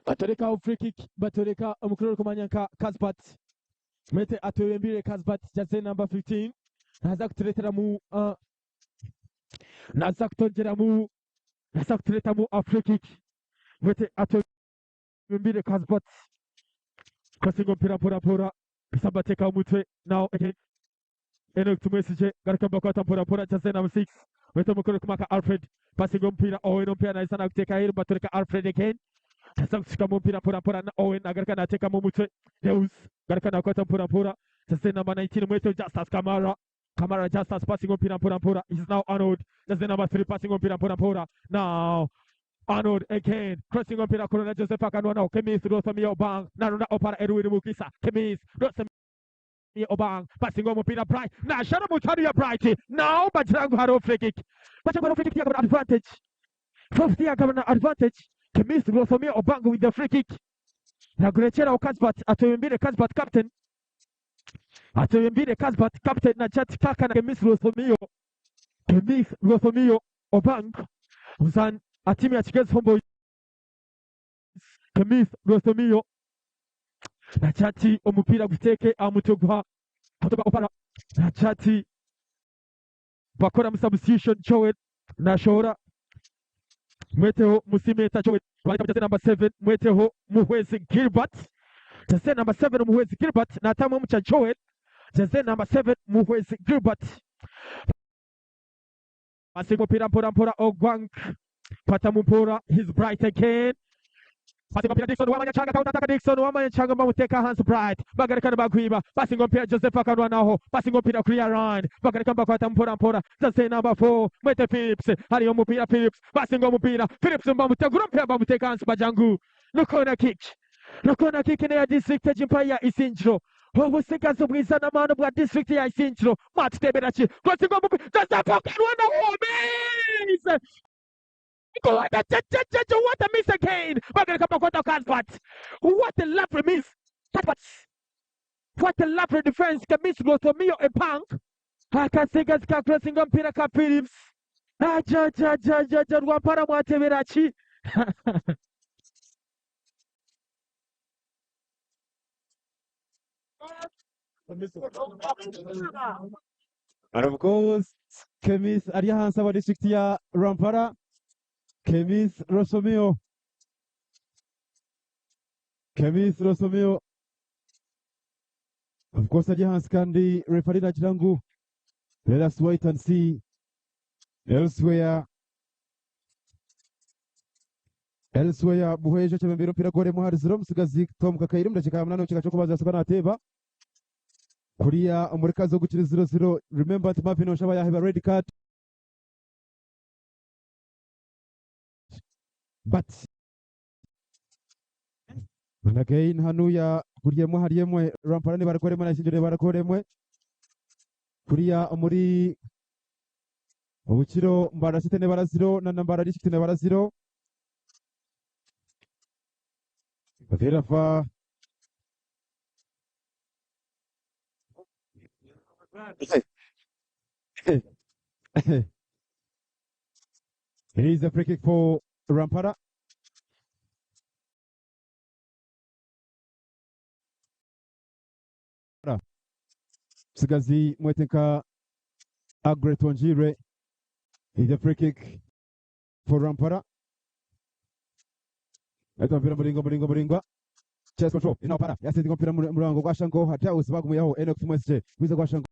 Batorekaho free kick batoreka omukuru orikumanya nka Kasbat. Mete atwebembire Kasbat jersey number 15 naza kutureteramu naza kutongyeramu naza kuturetamu a free kick. Mete atwebembire Kasbat. Crossing omupiira mpora mpora Bisamba atekaho omutwe now again Enock Tumwesigye garuka nibakwata mpora mpora jersey number 6 Mete omukuru orikumaka Alfred passing omupiira Owen omupiira nahisa naguteeka aheeru batoreka Alfred again naza kushikamu omupiira mpora mpora na Owen nagaruka nateekamu omutwe Deus garuka nakwata mpora mpora jersey number 19 Mweto Justus Kamara Kamara Justus passing omupiira mpora mpora is now Arnold jersey number 3 passing omupiira mpora mpora now Arnold again crossing omupiira kurona Joseph akanwanaho Kemis Rosamia Obang narunda Opara Erwin Mukisa Kemis Rosamia Obang passing omupiira Bright nashara mutano ya Bright now bagira ngu hariho free kick bagira ngu hariho free kick yagabana advantage 50 yagabana advantage Kemis Rosamia Obang with the free kick nagurekyeraho Kasbat atwebembire Kasbat captain atwebembire Kasbat captain na Chat Kaka na Kemis Rosamio Kemis Rosamio Obang Muzan atimu ya Kigezi Homeboys Kemis Rosamio na Chati omupiira guteeke aha mutwe gwa Opara na Chati bakoramu substitution Joel nashohora mweteho Musimeta Joel bareka jersey number 7 mweteho Muhwezi Gilbert jersey number 7 Muhwezi Gilbert natamu omucha Joel jersey number 7 Muhwezi Gilbert Passing omupiira mpora mpora Ogwang kwatamu mpora he's Bright again Passing omupiira Dickson Wamanyachanga counter attack Dickson Wamanyachanga bamuteeka ahansi Bright bagareka nibagwiba Passing omupiira Joseph akanwanaho Passing omupiira clear run bagareka nibakwatamu mpora mpora Jersey number 4 Mwete Phillips hariyo omupiira Phillips Passing omupiira Phillips bamutegura omupiira bamuteeka ahansi bagira ngu no corner kick no corner kick neya district egi mpaya ya Isingiro Obutsigazi bwiza n'amaani bwa district ya Isingiro mwatutebera ki Crossing omupiira Joseph akanwanaho miss What a what a miss again bagareka bakwata Kasbat what a lovely miss Kasbat what a lovely defense Kemis Rotomio Epang akasigazi ka crossing omupiira ka Phillips ajajajajaja Rwampara mwatebera ki And of course, Kemis ari ahansi aba district ya Rwampara, Kemis Rosomio. Kemis Rosomio. Of course, ari ahansi kandi referee nagira ngu let us wait and see elsewhere. Elsewhere Buhwejo kyebembire omupiira gworemu hari zero omusigazi Tom Kakaire omu dakiika ya munaana omu kika ky'okubanza yasiba nateeba kuriya omuri kazi ogukiri 0-0. Remember nti Marvin Onshaba yaheba red card but and again hanuya guri emwe ahari emwe Rwampara nibarakora emwe na Isingiro nibarakora emwe kuriya omuri Obukiro Mbarara City nebara 0 na Mbarara District nebara 0. Therefore, it is a free kick for Rwampara. Sigazi Mwetenka Agre Tonjire is a free kick for Rwampara. Leta mpira muringo muringo muringwa. Chest control ina Opara. Yasinze mpira murango gwa Shango Hataus bagumuyaho Enoch Tumwesije. Wiza gwa Shango.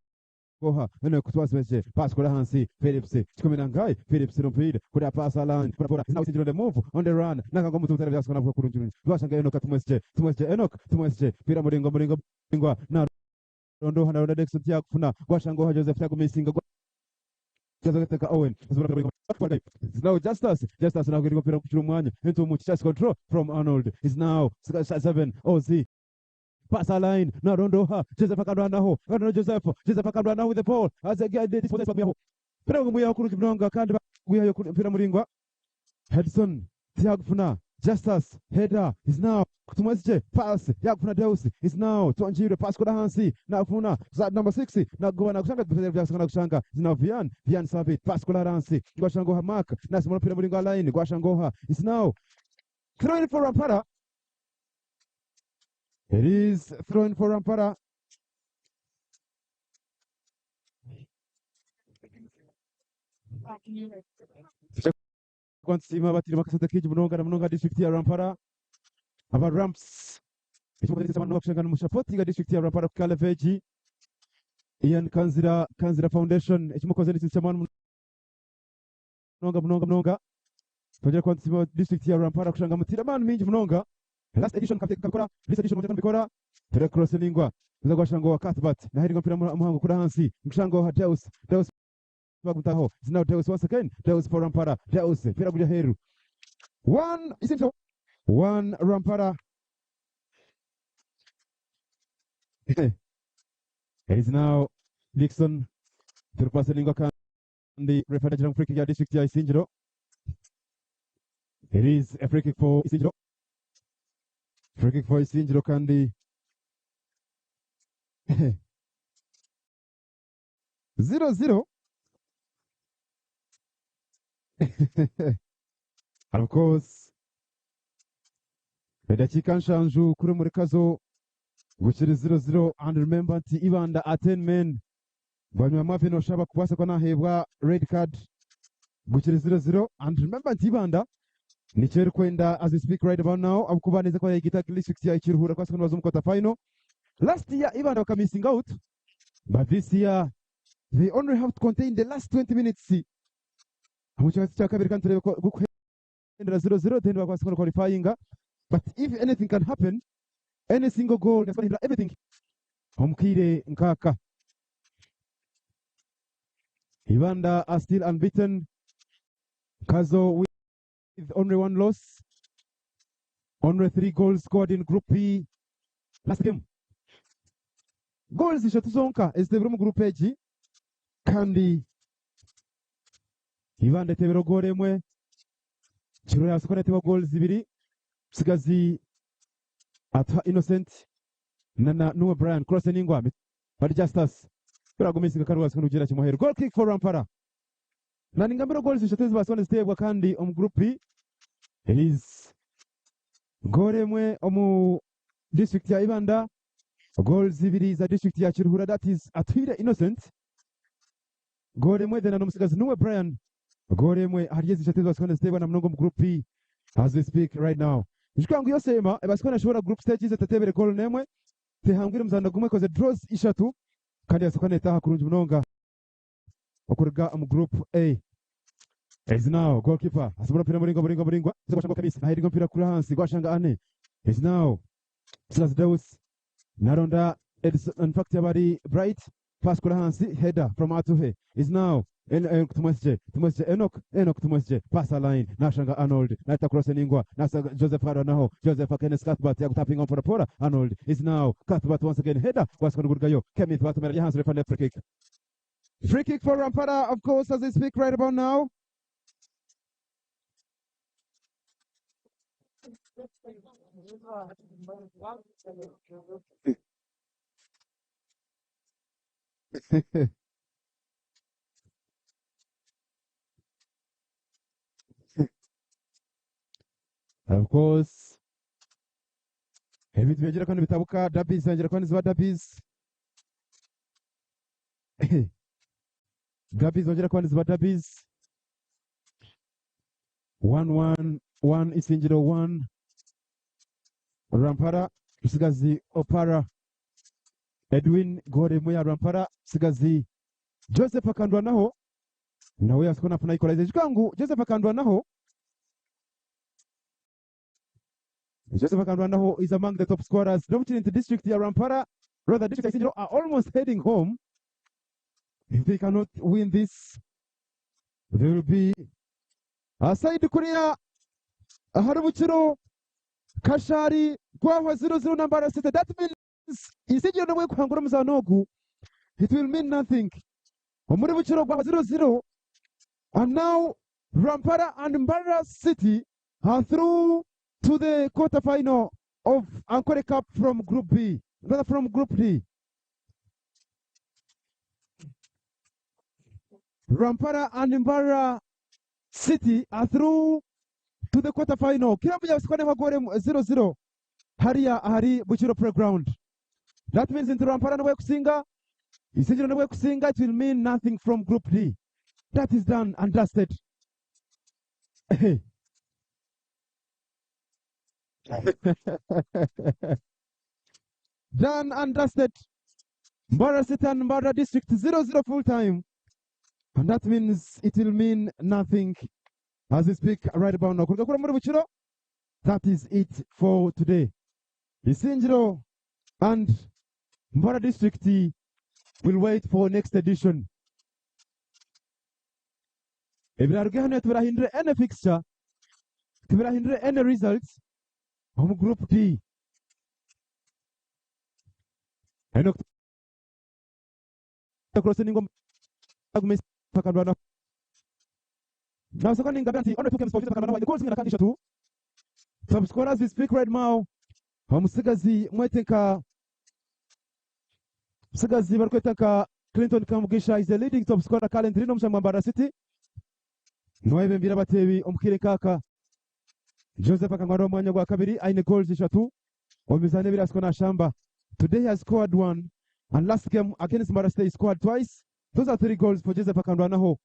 Goha Enoch Twasmeche pass kura hansi Phillips Chikuminangai Phillips Rumpire kura pass alan kura bora now on the move on the run nakanga mutu mutare byasukana vuga kurungi rwashanga Enoch Tumwesje Tumwesje Enoch Tumwesje pira muringo muringo muringwa na rondo hana ronda Dexon Tiakufuna gwashangoha Joseph Tiakumisinga Joseph Owen It's now Justus Justus now getting mpira kuchira umwanya into mu chest control from Arnold is now 7 OZ Pass a line. Na Rondoha. Joseph akandwanaho. Akandwana Joseph. Joseph akandwanaho with the ball. As again this was Muyaho. Pira Muyaho kuri Kibnonga kandi Muyaho kuri pira Muringwa. Hedson Tiagfuna. Justus header is now Tumwesje pass Yakufuna Deus is now Twanjire pass kuri Hansi Nafuna za number 6 na Gowa na kushanga kushanga kushanga is now Vian Vian Savi pass kuri Hansi Gwashangoha Mark Nasimona pira Muringwa line Gwashangoha is now throwing for Rampara. It is thrown for Rampara. Kwansima batiri makasata kiji munonga na munonga district ya Rampara. Aba Ramps. Kushanga mushapoti ga district ya Rampara kukale veji. Ian Kanzira Kanzira Foundation ekimukoze ni chamani munonga munonga munonga. Tongera kwansima district ya Rampara kushanga mutira man mingi munonga. Last edition kabikora, this edition kabikora. Tere cross lingwa. Kuza gwashango wa Cuthbert. Na heri mpira muhango kuri hansi. Mshango wa Deus. Deus bagutaho. Is now Deus once again. Deus for Rampara. Deus pira kuja heru. One is it one Rampara. It is now Dixon. Turpasa lingwa kandi referee agira free kick ya district ya Isingiro. It is a free kick for Isingiro. Free kick for Isingiro kandi 0-0. And of course, edakika nshanju kuri muri kazo gukiri 0-0 and remember nti Ibanda at 10 men banywa mavi noshaba kubasa ko nahebwa red card gukiri 0-0 and remember nti Ibanda nikyeri kwenda as we speak right about now abukuba neza ko yayigita district ya Kiruhura kwasa ko bazo quarter final. Last year Ibanda waka missing out, but this year they only have to contain the last 20 minutes. Mu cyatsi cya kabiri kandi turebe ko guhendera 0-0 then bakwasa ko qualifying, but if anything can happen, any single goal can hindra everything. Omkire Nkaka. Ibanda are still unbeaten. Kazo with only one loss. Only 3 goals scored in Group B last game. Goals eshatu zonka ezitebire omu group egi kandi Ibanda etebire goal emwe, Kiro yasukana eteba goals ibiri. Sigazi Atha Innocent nana Nuwe Brian cross ningwa bari Justus biragumisinga kandi wasukana ugira kimuhero. Goal kick for Rampara. Na ningambira goals eshatu ezibasona zitebwa kandi omu group B. It is goal emwe omu district ya Ibanda, goals ibiri za district ya Kiruhura, that is Atwire Innocent. Goal emwe then n'omusigazi Nuwe Brian. Goal emwe hari eshatu ezibasona zitebwa na munongo mu group B as we speak right now. Nshikwangu yose ema ebasikona shobora group stages etatebere goal nemwe tehangwire muzanda gumwe koze draws ishatu kandi yasokana etaha kurungi munonga okuruga mu group A. Is now goalkeeper asubira mpira muringo muringo muringwa gwashanga kabisa na hiringo mpira kuri hansi gwashanga ane. Is now Silas Deus naronda Edison, in fact yabari Bright pass kuri hansi header from Atuhe. Is now Tumwesje Tumwesje Enoch Enoch Tumwesje pass a line nashanga Arnold naita cross ningwa nasa Joseph Aranaho Joseph Kenneth Cuthbert yakutapinga mpora pora Arnold is now Cuthbert once again header gwasika gurgayo Kemith batumera hansi referee free kick. Free kick for Rampara, of course, as they speak right about now. Of course, ebintu byongera kandi bitabuka derbies zongera kandi ziba derbies. Derbies zongera kandi ziba derbies. 1-1, 1 Isingiro 1 Rampara Rusigazi Opara Edwin Gore Muya Rampara Sigazi Joseph Akandwanaho nawe yasiko nafuna equalizer. Ijuka ngu Joseph Akandwanaho Joseph Akandwanaho is among the top scorers. N'obukiri nti district ya Rwampara, rather district ya Isingiro are almost heading home. If they cannot win this, they will be aside kuriya ahari Bukiro Kashari gwahwa 0-0 na Mbarara City. That means Isingiro nibwo ekuhangura omuzaano ogu, it will mean nothing. Omuri Bukiro gwahwa 0-0 and now Rwampara and Mbarara City are through to the quarter final of Ankole Cup from Group B, rather from Group D. Rwampara and Mbarara City are through to the quarter final. Kila mmoja asikwane magore 0-0 hariya ahari Bukiro playground. That means nti Rwampara nibwo ekusinga, Isingiro nibwo ekusinga, it will mean nothing from Group D. That is done and dusted. Hey. Done and dusted. Mbarara City and Mbarara District 0-0 full time. And that means it will mean nothing as we speak right about now. Kuruga kuri muri Bukiro, that is it for today. Isingiro and Mbarara District will wait for next edition. Ebiraruge hano tibirahindure any fixture, tibirahindure any results omu group D. Enoch cross ningo agumisa Now second ningambira nti only two games for Joseph goals na kandi eshatu. Top scorers we speak right now. Omusigazi mwete nka Musigazi barikweta nka Clinton Kamugisha is the leading top scorer currently n'omushanga Mbarara City. Niwebembire abateebi omukaire nk'aka. Joseph akangwara omwanya gwa kabiri aine goals eshatu omu mizaano ebiri asiko nashamba. Today he has scored one and last game against Mbarara City he scored twice. Those are three goals for Joseph Akandwanaho.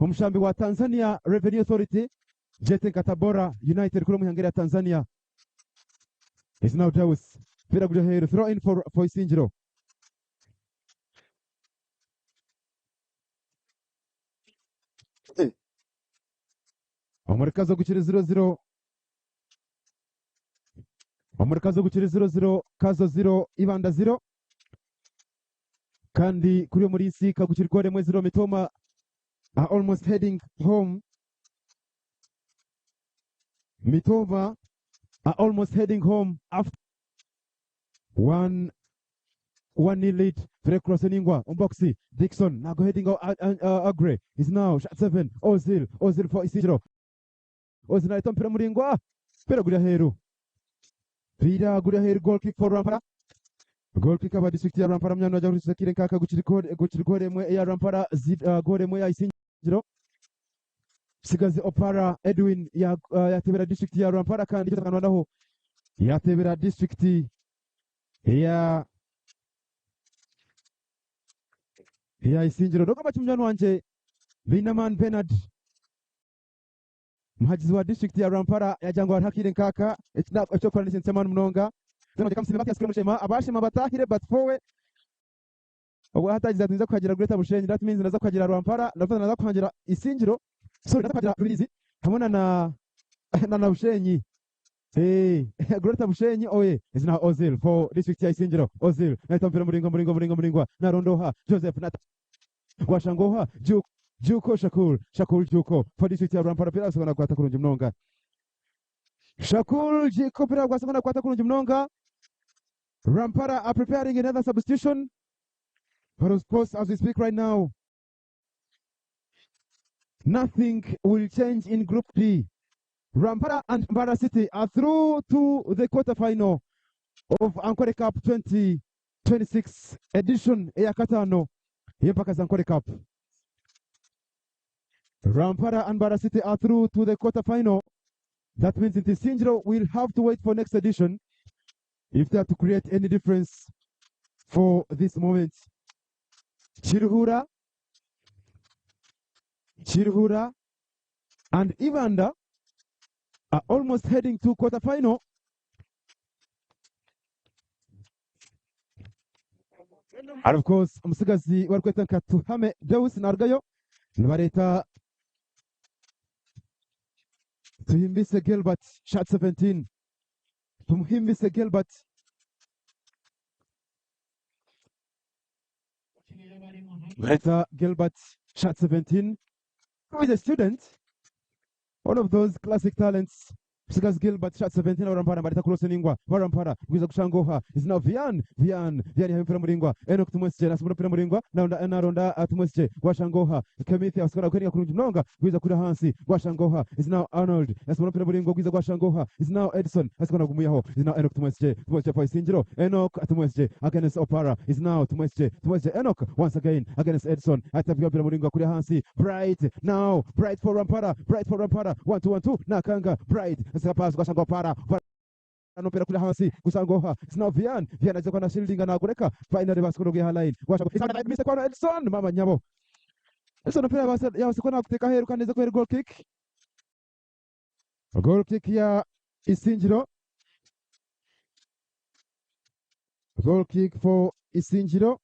Omushambi wa Tanzania Revenue Authority Jete Tabora United kuri omuhangeri ya Tanzania. Is now Deus. Pira guja heru throw in for Isingiro. Omurikazo gukiri 0-0. Omurikazo gukiri 0-0 Kazo 0 Ibanda 0. Kandi kuri muri isi kagukirwa rimwe 0 Mitoma are almost heading home. Mitoma are almost heading home after one nil lead. Three cross Ningwa on boxy Dixon now go heading out, Agre is now shot 7 Ozil Ozil for Isidro Ozil na mpira muringwa pira guria heru pira guria heru goal kick for Rwampara goal kick aba district ya Rwampara mnyano aja kurisa kire nkaka gukiri emwe ya Rwampara goal emwe ya Isingiro Sigazi Opara Edwin ya yatebera district ya Rwampara kandi naho yatebera district ya Isingiro ndogo mnyano wanje Binaman Bernard muhagizi wa district ya Rwampara yajangwa hakire nkaka ekyo kora nisensemana munonga abashema batahire but fowe ubwo hatagize ati nza kuhagira Greater Bushenyi that means naza kuhagira Rwampara ndavuga naza kuhagira Isingiro sorry naza kuhagira Rubirizi hamwe na na Bushenyi Greater Bushenyi oye is now Ozil for district ya Isingiro Ozil naita mpira muringo muringo muringo muringwa narondoha Joseph na Gwashangoha Juko Shakur Shakur Juko for district ya Rwampara pira asogona kwata kurungi munonga Shakur Juko pira asogona kwata kurungi munonga Rwampara are preparing another substitution, but of course as we speak right now nothing will change in Group D. Rwampara and Mbarara City are through to the quarterfinal of Ankole Cup 2026 edition ya katano yempaka za Ankole Cup. Rwampara and Mbarara City are through to the quarterfinal. That means Isingiro will have to wait for next edition if they are to create any difference for this moment. Kiruhura and Ibanda are almost heading to quarterfinal. And of course omusigazi barikweta nka Tuhame Deus narugayo nibareeta Tuhimbise Gilbert shirt 17 Tumuhimbise Gilbert. Nibareeta Gilbert shirt 17 who is a student one of those classic talents. Musigazi Gilbert shirt 17 Rwampara bareta cross ningwa Rwampara gwiza kushanga oha is now Vian Vian Vian yaha mpira muringwa Enoch Tumwesigye nasibura mpira muringwa naronda naronda Tumwesigye gwashanga oha Kemithi asigara kweninga kurungi munonga gwiza kuri hansi gwashanga oha is now Arnold nasibura mpira muringwa gwiza gwashanga oha is now Edson asigara gumuyaho is now Enoch Tumwesigye Tumwesigye for Isingiro Enoch Tumwesigye against Opara is now Tumwesigye Tumwesigye Enoch once again against Edson atapiga mpira muringwa kuri hansi Bright now Bright for Rwampara Bright for Rwampara 1 2 1 2 nakanga Bright asika pass gwashanga Opara anopera kuri hansi gusangoha is now Vian Vian aje kwana shielding na kureka finally basikoro gya line gwashanga Mr Kwana Edson mama nyabo Edson opera basa yasikona kuteka heru kaneza kweri goal kick goal kick ya Isingiro goal kick for Isingiro.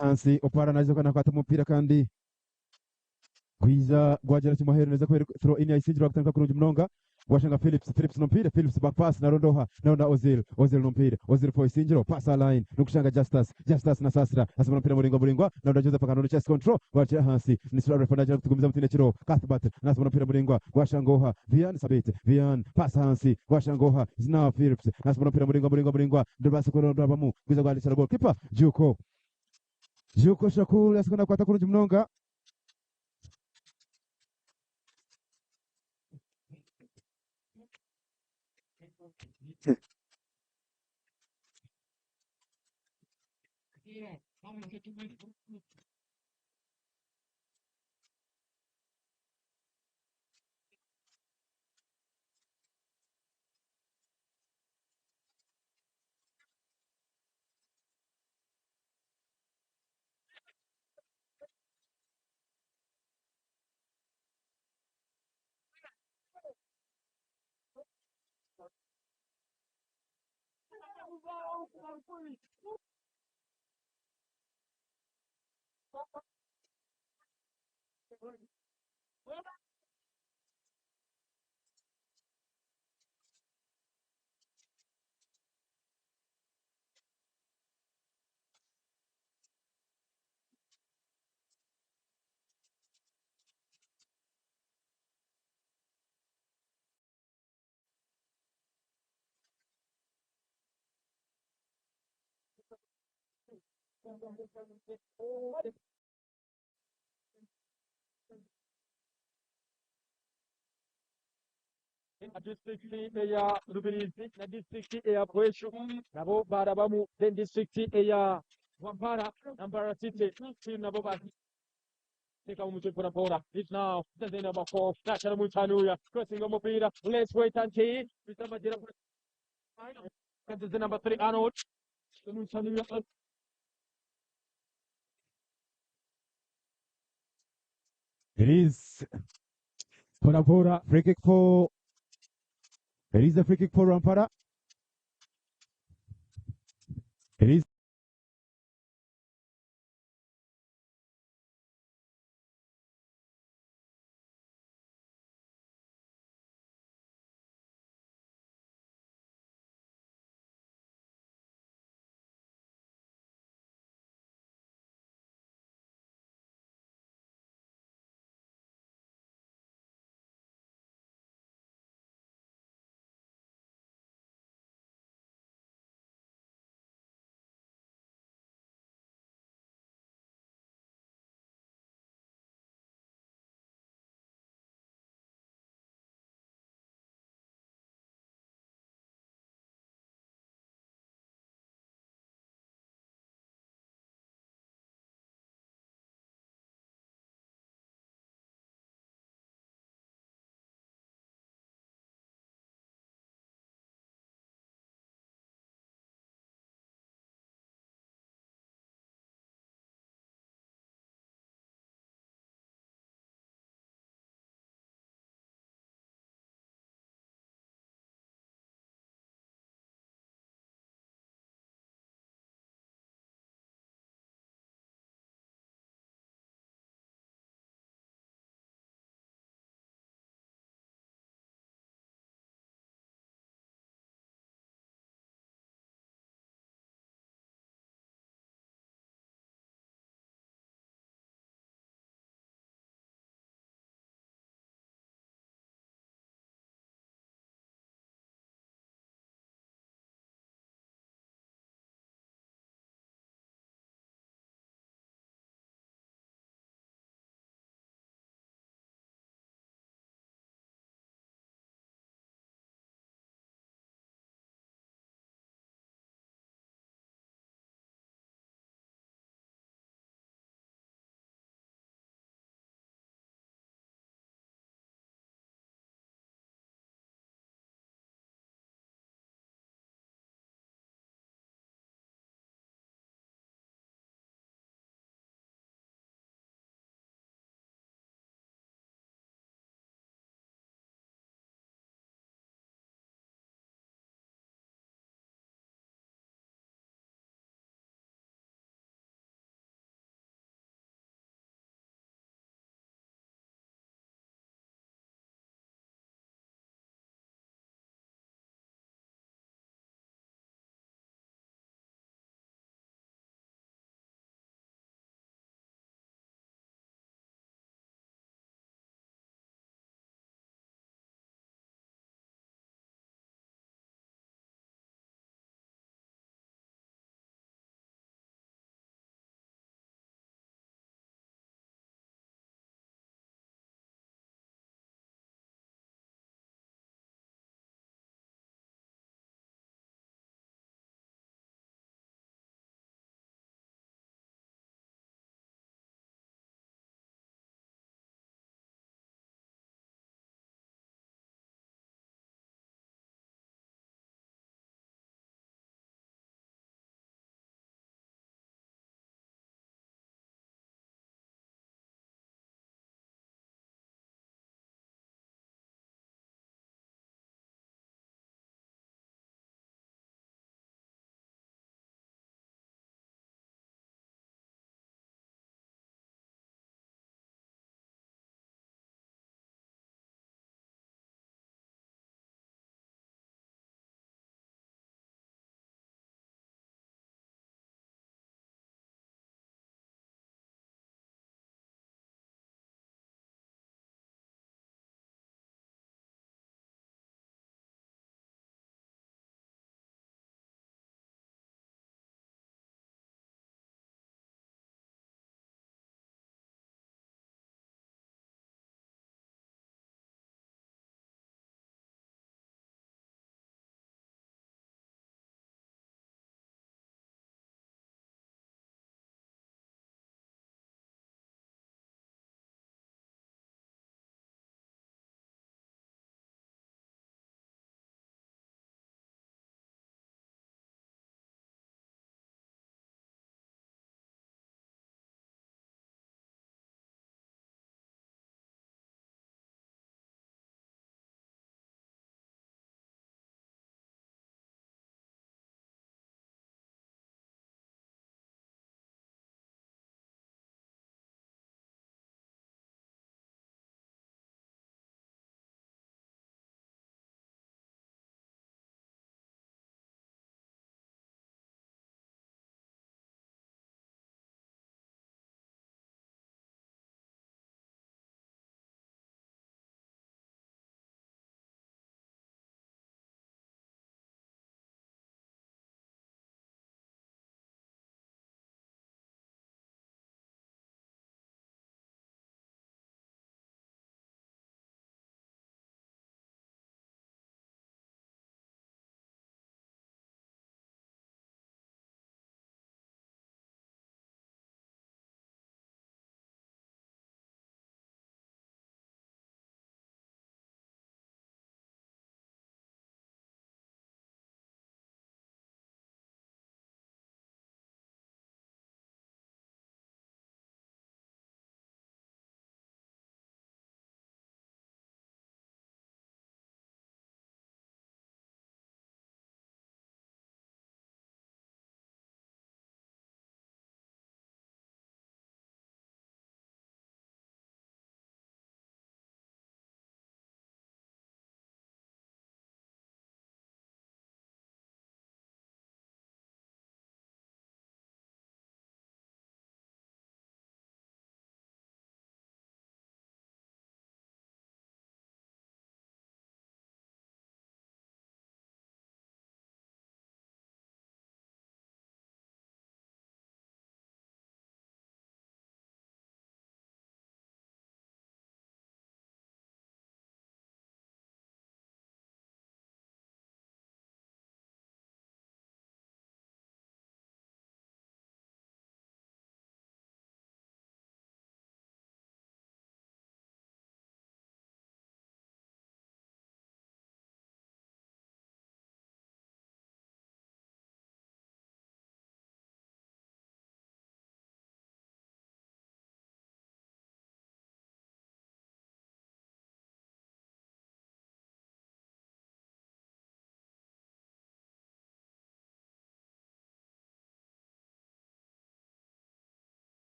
Hansi Opara naje kwana kwata umupira kandi gwiza gwagera kimuhero neza kweri throw in ya Isingiro akutanga kurungi munonga gwashanga Phillips Phillips nompira Phillips back pass narondoha naronda Ozil Ozil nompira Ozil for Isingiro pass a line nukushanga Justus Justus na Sasira asema mpira muringwa muringwa naronda Joseph akanono chest control gwachira hansi nisura refa naje kutugumiza mutine chiro Cuthbert nasema mpira muringwa gwashangoha Vian Sabit Vian pass hansi gwashangoha is now Phillips nasema mpira muringwa muringwa muringwa ndobasi kuronda bamu gwiza gwalisha goalkeeper Juko Juko Shakur asikona kwata kurungi munonga. Disitulikiti eya Rubirizi na disitulikiti eya Bweshu nabo barabamu, then disitulikiti eya Rwampara na Mbarara City team nabo bateka mu mutwe pora pora. It's now the number 4 Nachara Mutanuya crossing omupiira. Let's wait and see. Bitambagira the number 3 Arnold Mutanuya. It is Pora pora. Free kick for It is a free kick for Rwampara. It is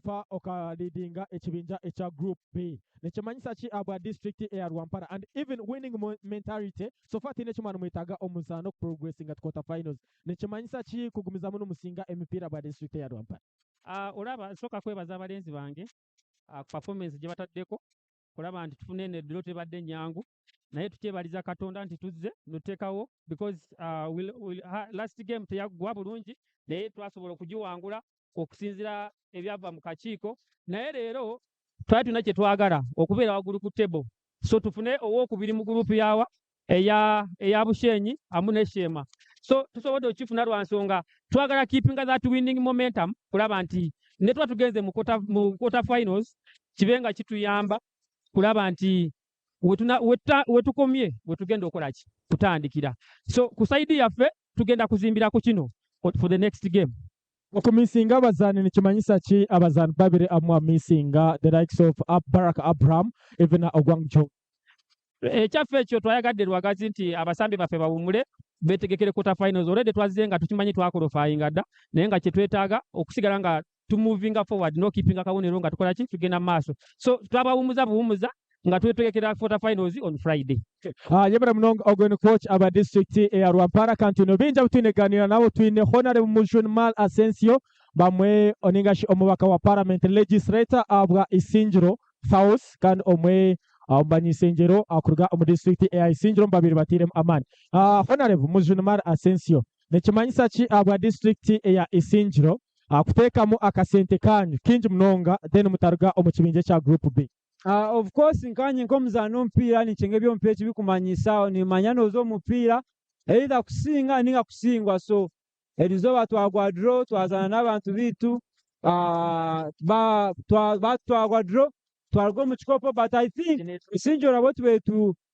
far okaleadinga ekibinja ekya Group B. Nikimanyisa ki ahabwa district eya Rwampara and even winning mentality so far tihaine eki mwanimwetaaga omu muzaano kuprogressinga to quarter finals. Nikimanyisa ki kugumizamu nimusinga emipiira bwa district eya Rwampara? Olaba nsooka kwebaza abalenzi bange ku performance gye bataddeko kulaba nti tufuna eno draw tebadde nyangu, naye tukyebaliza Katonda nti tuzze nuteekawo because last game teyaggwa bulungi, naye twasobola okugiwangula okusinziira ebyava mu kakiiko. Naye leero twali tulina kye twagala okubeera waggulu ku table, so tufune owookubiri mu gurupu yawa eya Bushenyi amu ne Sheema. So tusobodde okukifuna lwa nsonga twagala keepinga that winning momentum, kulaba nti ne tuba tugenze mu quarter finals kibe nga kituyamba kulaba nti wetukomye wetugenda okukola ki kutandikira. So ku side yaffe tugenda kuzimbira ku kino for the next game. Okumisinga abazaani nikimanyisa ki? Abazaani babiri amwe amisinga, the likes of Baraka Abraham, even Ogwang Joe. Ekyaffe ekyo twayagadde lwagazi nti abasambi baffe bawumule betegekere quarter finals. Already twazze nga tukimanyi twaqualifyinga dda, naye nga kyetwetaaga okusigala nga tumovinga forward, no keepinga kabonero nga tukola ki tugenda mu maaso. So twabawumuza buwumuza nga twetegekera quarter finals on Friday. Yebera munonga, ogwo ni coach aba district eya Rwampara. Kandi twine bingi abu twine kuganira nabo. Twine Honorable Mujunmal Asensio bamwe oningashi omubaka wa parliament, legislator abwa Isingiro South, kandi omwe omu banyisengero akuruga omu district eya Isingiro babiri batairemu amaani. Honorable Mujunmal Asensio, nikimanyisa ki ahabwa district eya Isingiro kuteekamu akasente kanyu kingi munonga then mutaruga omu kibinja ekya Group B? Of course, nkanye nk'omuzaani w'omupiira ninkyenga eby'omupiira ekibikumanyisa. Nimanya nooza omu mupiira either kusinga ninga kusingwa. So erizooba twagwa draw, twazaana n'abantu biitu, twagwa draw, twaruga omu kikopo, but I think Isingiro abo tube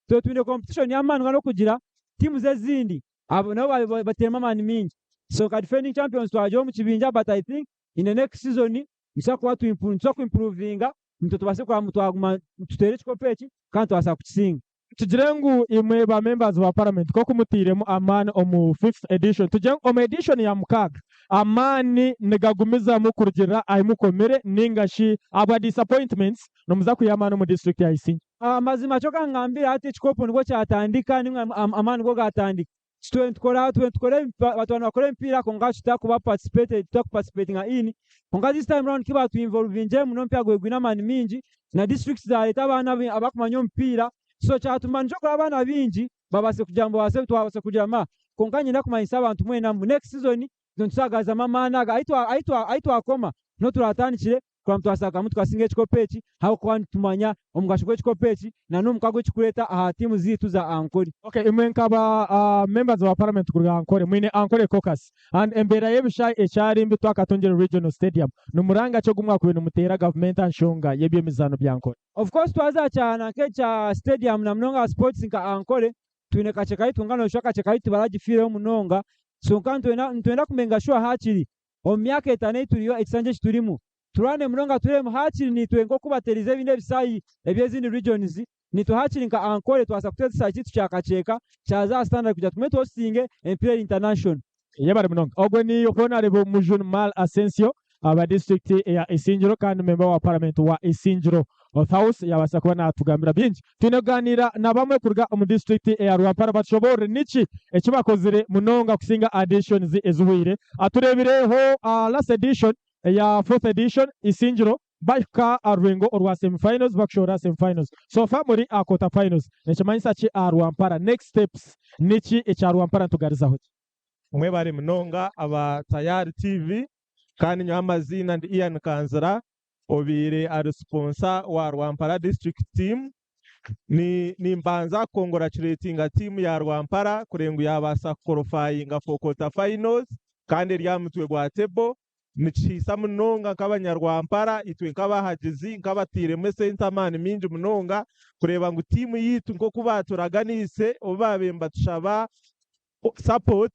twine competition y'amaani n'okugira teams ezindi abo nabo bateeremu amaani mingi. So nka defending champions twagira omu kibinja, but I think in the next season nituza kuba nituza kuimprovinga nitwe tubaase kuraba twaguma tuteere ekikopo eki kandi tubaasa kukisinga. Tugire ngu imwe ba members ba parliament nk'oku mutairemu amaani omu fifth edition, tugire ngu omu edition ya 6 amaani nigagumizamu kurugirira ahi mukomire, ninga shi ahabwa disappointments nimuza kwiha amaani omu district ya Isingiro? Amazima kyo kangambire hati ekikopo nibwo kyatandika, ninga amaani nibwo gatandika. Twe nitukora batwara nibakora emipiira, kwonka tutakuba participated, tutakuparticipatinga in. Kwonka this time round kibatuinvolvingiremu n'omupiira gwe gwine amaani mingi na districts zareeta abaana abakumanya omupiira, so kyatuma nikyo okora abaana bingi babase kugira ngu babase twabasa kugira ma. Kwonka nyenda kumanyisa abantu mwena ngu next season nitutagazamu amaani aga ahi twakoma niho turatandikire kuraba twasakamu tukasinga ekikopo eki, ahabw'okuba nitumanya omugasho gw'ekikopo eki na n'omukago ekikureeta aha tiimu zaitu za Ankole. Okay, imwe nkaba members ba parliament kuruga Ankole, mwine Ankole caucus and embeera y'ebishaayi ekyari mbi, twakatungire regional stadium. Nimuranga ki ogu mwakubaire nimuteera gavumenti aha nshonga y'eby'emizaano bya Ankole? Of course, twaza kyana nk'ekya stadium na munonga sports nka Ankole twine kakye kaitu, kwonka noshusha kakye kaitu tibaragifiireho munonga. So nka nitwenda kumenga sure hakiri omu myaka 5 ei turiyo ekisanja eki turimu turwane munonga turemu hakiri nitwe nk'oku baterize ebindi ebisaayi eby'ezindi regions, nitwe hakiri nka Ankole twasa kuteeza ekisaayi kyaitu kya Kakyeka kyaza aha standard kugira tugume tuhosinge emipiira eri international. Yebare munonga. Ogwo ni Honorable Mujun Mal Asensio aba district eya Isingiro kandi member wa parliament wa Isingiro House, yabaasa kuba natugambira bingi. Twine kuganira na bamwe kuruga omu district eya Rwampara batushoboorore niki eki bakozire munonga kusinga editions ezihweire. Atureebireho last edition eya fourth edition, Isingiro bahika aha rurengo orwa semi-finals, bakushohora semi-finals. So far muri aha quarter finals. Nikimanyisa ki aha Rwampara? Next steps niki ekya Rwampara, nitugarizaho ki? Mwebare munonga aba Tayari TV, kandi nyowe amaziina ndi Ian Kanzira, obaire ari sponsor wa Rwampara district team. Ni nimbanza congratulatinga team ya Rwampara kureba ngu yabaasa kuqualifyinga for quarter finals kandi eri aha mutwe gwa table. Nikihiisa munonga nk'abanyarwampara, itwe nk'abahagizi, nk'abatairemu esente amaani mingi munonga kureeba ngu tiimu yaitu nk'oku baaturaganiise obu baabaire nibatushaba support,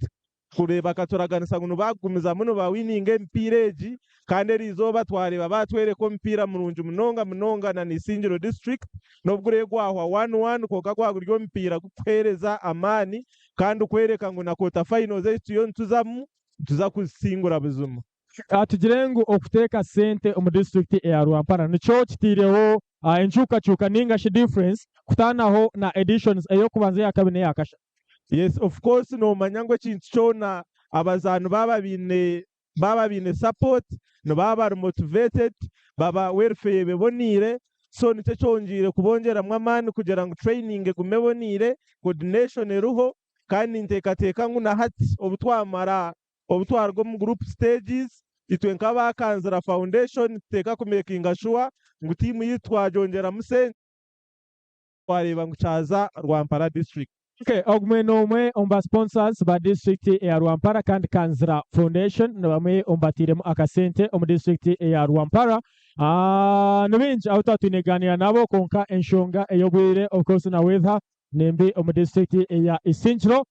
kureeba bakaturaganisa ngu nibagumizamu nibawininga emipiira egi, kandi eriizooba twareeba batwereka omupiira murungi munonga munonga na Isingiro district, n'obu guraabe gwahwa 1-1, kwonka gwaba guri omupiira gukuheereza amaani kandi kwereka ngu na quarter finals ezi turiyo nituzamu nituza kuzisingura buzima. Tugire ngu okuteeka sente omu disiturikiti eya Rwampara nikyo kitaireho enkyukakyuka ninga shi difference kutaanaho na editions ey'okubanza, eyakabiri n'eyakashatu. Yes of course nomanya ngu ekintu kyona abazaani baaba baine baaba baine support nibaba bari motivated baba welfare eba eboniire so nikyo ekyongyeire kubongyeramu amaani kugira ngu training egume eboniire, coordination eriho kandi ninteekateeka ngu na hati obu twamara obu twaruga omu group stages itwe nk'aba Kanzira Foundation nituteeka ku makinga sure ngu tiimu yaitu twagyongyeramu sente twareeba ngu kyaza Rwampara district. Okay, ogumwe n'omwe omu ba sponsors ba disiturikiti eya Rwampara kandi Kanzira Foundation ni bamwe omu batairemu akasente omu disiturikiti eya Rwampara. Ni baingi abu twaba twine kugaaniira nabo kwonka enshonga ey'obwire of course na weather ni mbi omu disiturikiti eya Isingiro.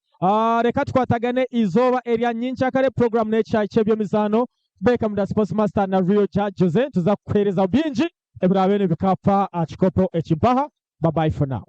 Reka tukwatagane eizooba erya nyenkyakare puroguraamu n'ekishaayi ky'eby'emizaano Baker Muda Sports Master na Rio Ja Jose nituza kukuheereza bingi ebiraabe nibikapa aha kikopo eki mpaha. Bye bye for now.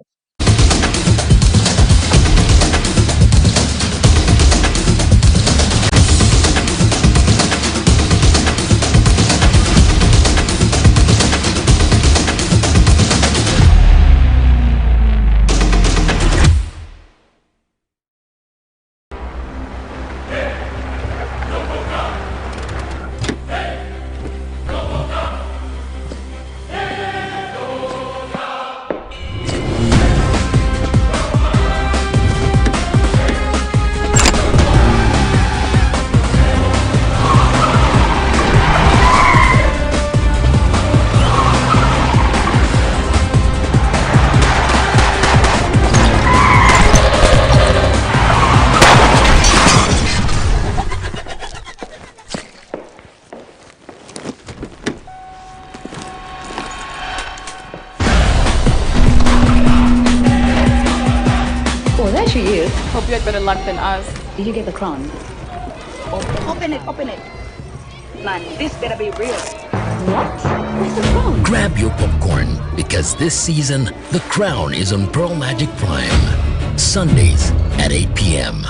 Oh, there she is. Hope you had better luck than us. Did you get the crown? Open it, open it. Man, this better be real. What? Where's the crown? Grab your popcorn because this season, The Crown is on Pearl Magic Prime. Sundays at 8 p.m.